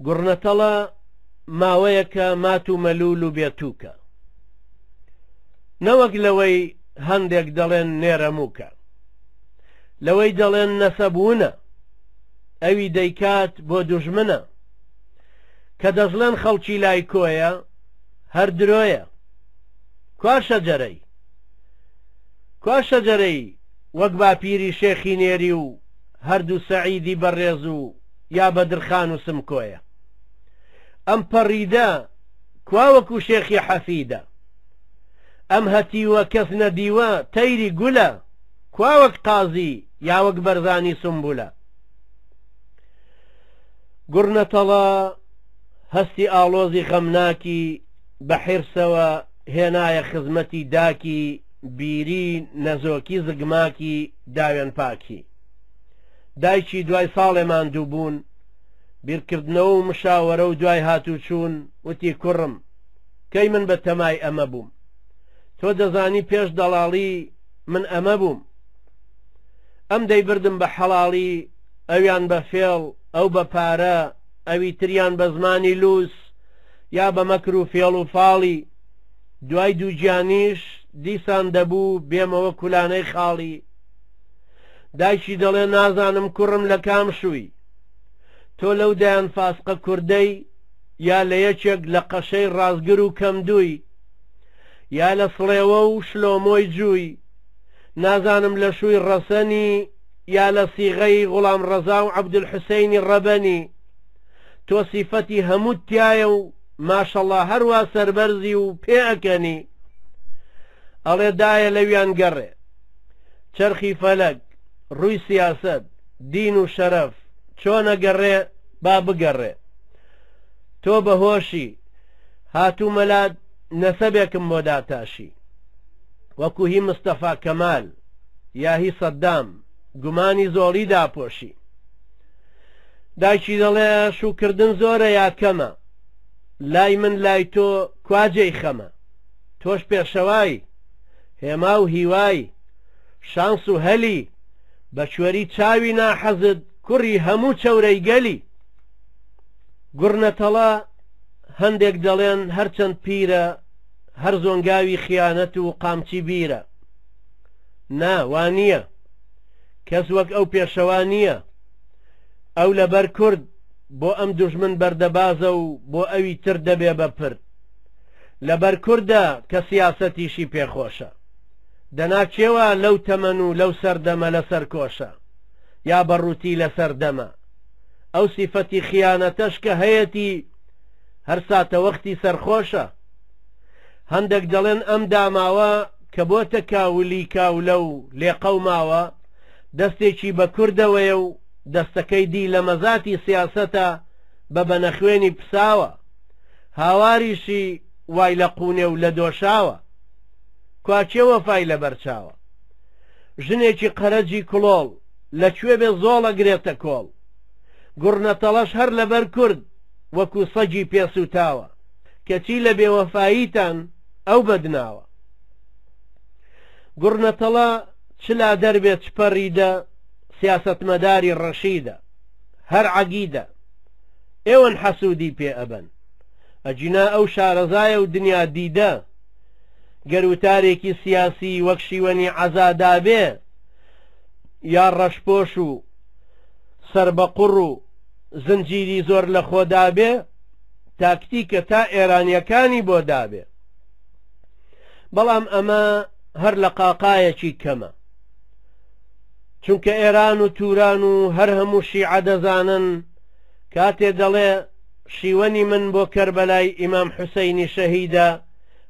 گوڕنەتەڵە ماوەیەکە مات و مەلوول و بێتووکە. نەوەک لەوەی هەندێک دەڵێن نێرەمووکە. لەوەی دەڵێن نەسەب ونە. ئەوی دەیکات بۆ دوژمنە. کە دەشڵێن خەڵکی لای کۆیە، هەر درۆیە. کوا شەجەرەی؟ کوا شەجەرەی وەک باپیری شێخی نێری و. هەردوو سەعیدی بەڕێز و یا بەدرخان و سمکۆیە؟ ئەم پەڕیدە کوا وەکو شێخی حەفیدە؟ ئەم هەتیوە کەس نەدیوە تەیری گولە کوا وەک قازی یا وەک بەرزانی سومبولە؟ گوڕنەتەڵە هەستی ئاڵۆزی غەمناکی بە حیرسەوە هێنایە خزمەتی داکی بیری نەزۆکی زگماکی داوێن پاکی دایکی دوای ساڵێ ماندووبوون بیرکردنەوە و مشاوەرە و دوای هاتووچوون وتی کوڕم کەی من بە تەمای ئەمە بووم تۆ دەزانی پێش دەڵاڵی من ئەمە بووم ئەم دەیبردم بە حەڵاڵی ئەویان بە فێڵ ئەو بە پارە ئەوی تریان بە زمانی لووس یا بە مەکر و فێڵ و فاڵی دوای دووگیانیش دیسان دەبوو بێمەوە کولانەی خاڵی دایکی دەڵێ نازانم کوڕم لە کام شووی تۆ لەو دەیان فاسقە کوردەی یا لە یەکێک لە قەشەی ڕاستگر و کەمدووی یا لە سڵێوە و شلۆمۆی جووی نازانم لە شووی ڕەسەنی یا لە سیغەی غوڵام ڕەزا و عەبدولحوسەینی ڕەبەنی تۆ سیفەتی هەمووت تایە و ماشەڵا هەروا سەربەرزی و پێ ئەکەنی ئەڵێ دایە لەویان گەڕێ چەرخی فەلەک ڕووی سیاسەت دین و شەرەف چۆنە گەڕێ با بگەڕێ تۆ بە هۆشی هاتوومە لات نەسەبێکم بۆ داتاشی وەکو هی مستەفا کەمال یا هی سەدام گومانی زۆڵی داپۆشی دایکی دەڵێ شووکردن زۆرە یا کەمە لای من لای تۆ کوا جێی خەمە تۆش پێشەوای هێما و هیوای شانس و هەلی بە کوێری چاوی ناحەزت کوڕی هەموو چەورەی گەلی گوڕنەتەڵە هەندێک دەڵێن هەرچەند پیرە هەر زۆنگاوی خیانەت و قامچی بیرە نا وا نییە کەس وەک ئەو پێشەوا نییە ئەو لەبەر کورد بۆ ئەم دوژمن بەردەبازە و بۆ ئەوی تر دەبێ بە پرد لەبەر کوردە کە سیاسەتیشی پێخۆشە دەنا کێ وا لەو تەمەن و لەو سەردەمە لەسەر کۆشە یا بە ڕووتی لەسەر دەمە ئەو سیفەتی خیانەتەش کە هەیەتی هەر ساتەوەختی سەرخۆشە هەندێک دەڵێن ئەم داماوە کە بۆتە کاولی کاولە و لێقەوماوە دەستێکی بە کوردەوەیە و دەستەکەی دی لە مەزاتی سیاسەتە بە بەنەخوێنی پساوە هاواریشی وای لە قوونێ و لە دۆشاوە کوا کێ وەفای لەبەر چاوە ژنێکی قەرەجی کڵۆڵ لە کوێ بێ زۆڵ ئەگرێتە کۆڵ گوڕنەتەڵەش هەر لەبەر کورد وەکو سەگی پێ سووتاوە کەچی لە بێوەفاییتان ئەو بەدناوە گوڕنەتەڵە چ لادەر بێ چ پەڕیدە سیاسەتمەداری ڕەشیدە هەر عەگیدە ئێوەن حەسوودی پێ ئەبەن ئەگینا ئەو شارەزایە و دنیا دیدە گەر وتارێکی سیاسی وەک شیوەنی عەزا دابێ یا ڕەشپۆش و سەربەقوڕ و زنجیری زۆر لە خۆ دابێ تاکتیکە تا ئێرانیەکانی بۆ دابێ بەڵام ئەمە هەر لە قاقایەکی کەمە چونکە ئێران و توران و هەر هەموو شیعە دەزانن کاتێ دەڵێ شیوەنی من بۆ کەربەلای ئیمام حوسەینی شەهیدە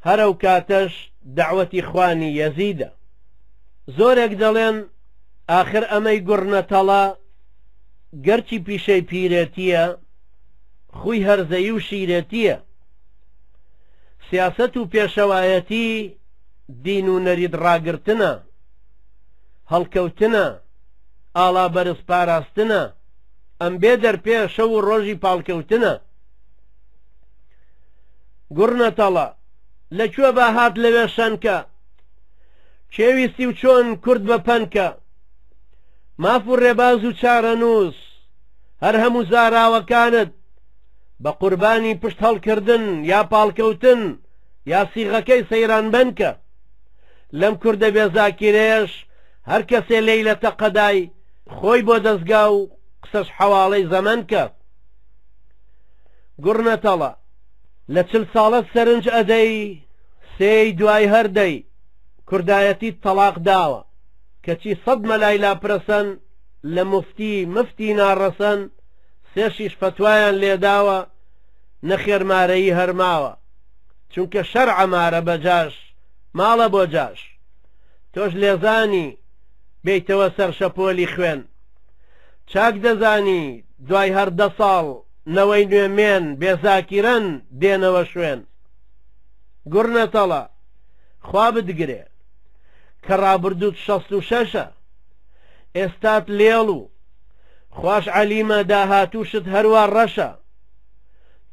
هەر ئەو کاتەش دەعوەتی خوانی یەزیدە. زۆرێک دەڵێن ئاخر ئەمەی گوڕنەتەڵە گەرچی پیشەی پیرێتییە خوی هەرزەیی و شیرێتییە. سیاسەت و پێشەوایەتی دین و نەریت ڕاگرتنە، هەڵکەوتنە، ئاڵا بەرز پاراستنە، ئەم بێ دەرپێ شەو و ڕۆژی پاڵکەوتنە. گوڕنەتەڵە، لە کوێ با هات لەوێ شەنکە، کێ ویستی و چۆن کورد بە پەنکە. ماف و ڕێباز و چارەنووس، هەر هەموو زاراوەکانت بە قوربانی پشت هەڵکردن یا پاڵکەوتن یا سیغەکەی سەیران بەنکە. لەم کوردە بێ زاکیرەیەش هەر کەسێ لێی لە تەقەدای خۆی بۆ دەزگا و قسەش حەواڵەی زەمەن کە. گوڕنەتەڵە، لە چل ساڵەت سەرنج ئەدەی سێی دوای هەر دەی کوردایەتیت تەڵاق داوە کەچی سەد مەلای لاپرەسەن لە موفتی مفتی ناڕەسەن سێشیش فەتوایان لێداوە نەخێر مارەیی هەر ماوە چونکە شەرعە مارە بە جاش ماڵە بۆ جاش تۆش لێزانی بێیتەوە سەر شەپۆلی خوێن چاک دەزانی دوای هەر دە ساڵ نەوەی نوێ مێن بێ زاکیرەن دێنەوە شوێن گوڕنەتەڵە خوا بتگرێ کە ڕابردووت 66ە ئێستات لێڵ و خواش عەلیمە داهاتووشت هەروا ڕەشە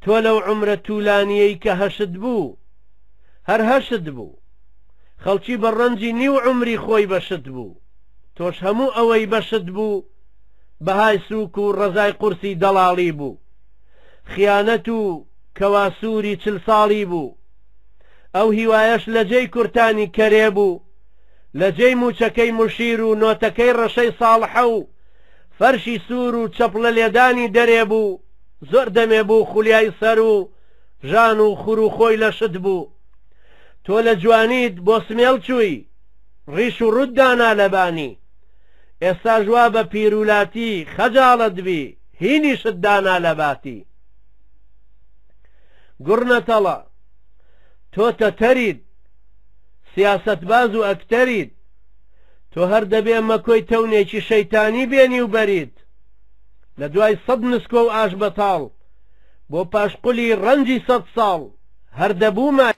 تۆ لەو عومرە تولانیەی کە هەشت بوو هەر هەشت بوو خەڵکی بە ڕەنجی نیو عومری خۆی بەشت بوو تۆش هەموو ئەوەی بەشت بوو بەهای سووک و ڕەزای قورسی دەڵاڵی بوو خیانەت و کەواسووری چل ساڵی بوو ئەو هیوایەش لە جێی کورتانی کەرێ بوو لە جێی مووچەکەی موشیر و نۆتەکەی ڕەشەی ساڵحە و فەرشی سوور و چەپڵە لێدانی دەرێ بوو زۆر دەمێ بوو خولیای سەر و ژان و خور و خۆی لە شت بوو تۆ لە جوانیت بۆ سمێڵ چووی ڕیش و ڕوت دانا لەبانی ئێستاش وا بە پیرولاتی خەجاڵەت بی هینیشت دانا لەباتی گوڕنەتەڵە تۆ تەتەریت سیاسەتباز و ئەکتەریت تۆ هەر دەبێ مەکۆی تەونێکی شەیتانی بێنی و بەریت لە دوای سەد نسکۆ و ئاش بەتاڵ بۆ پاشقولی ڕەنجی سەد ساڵ هەر دەبوومە.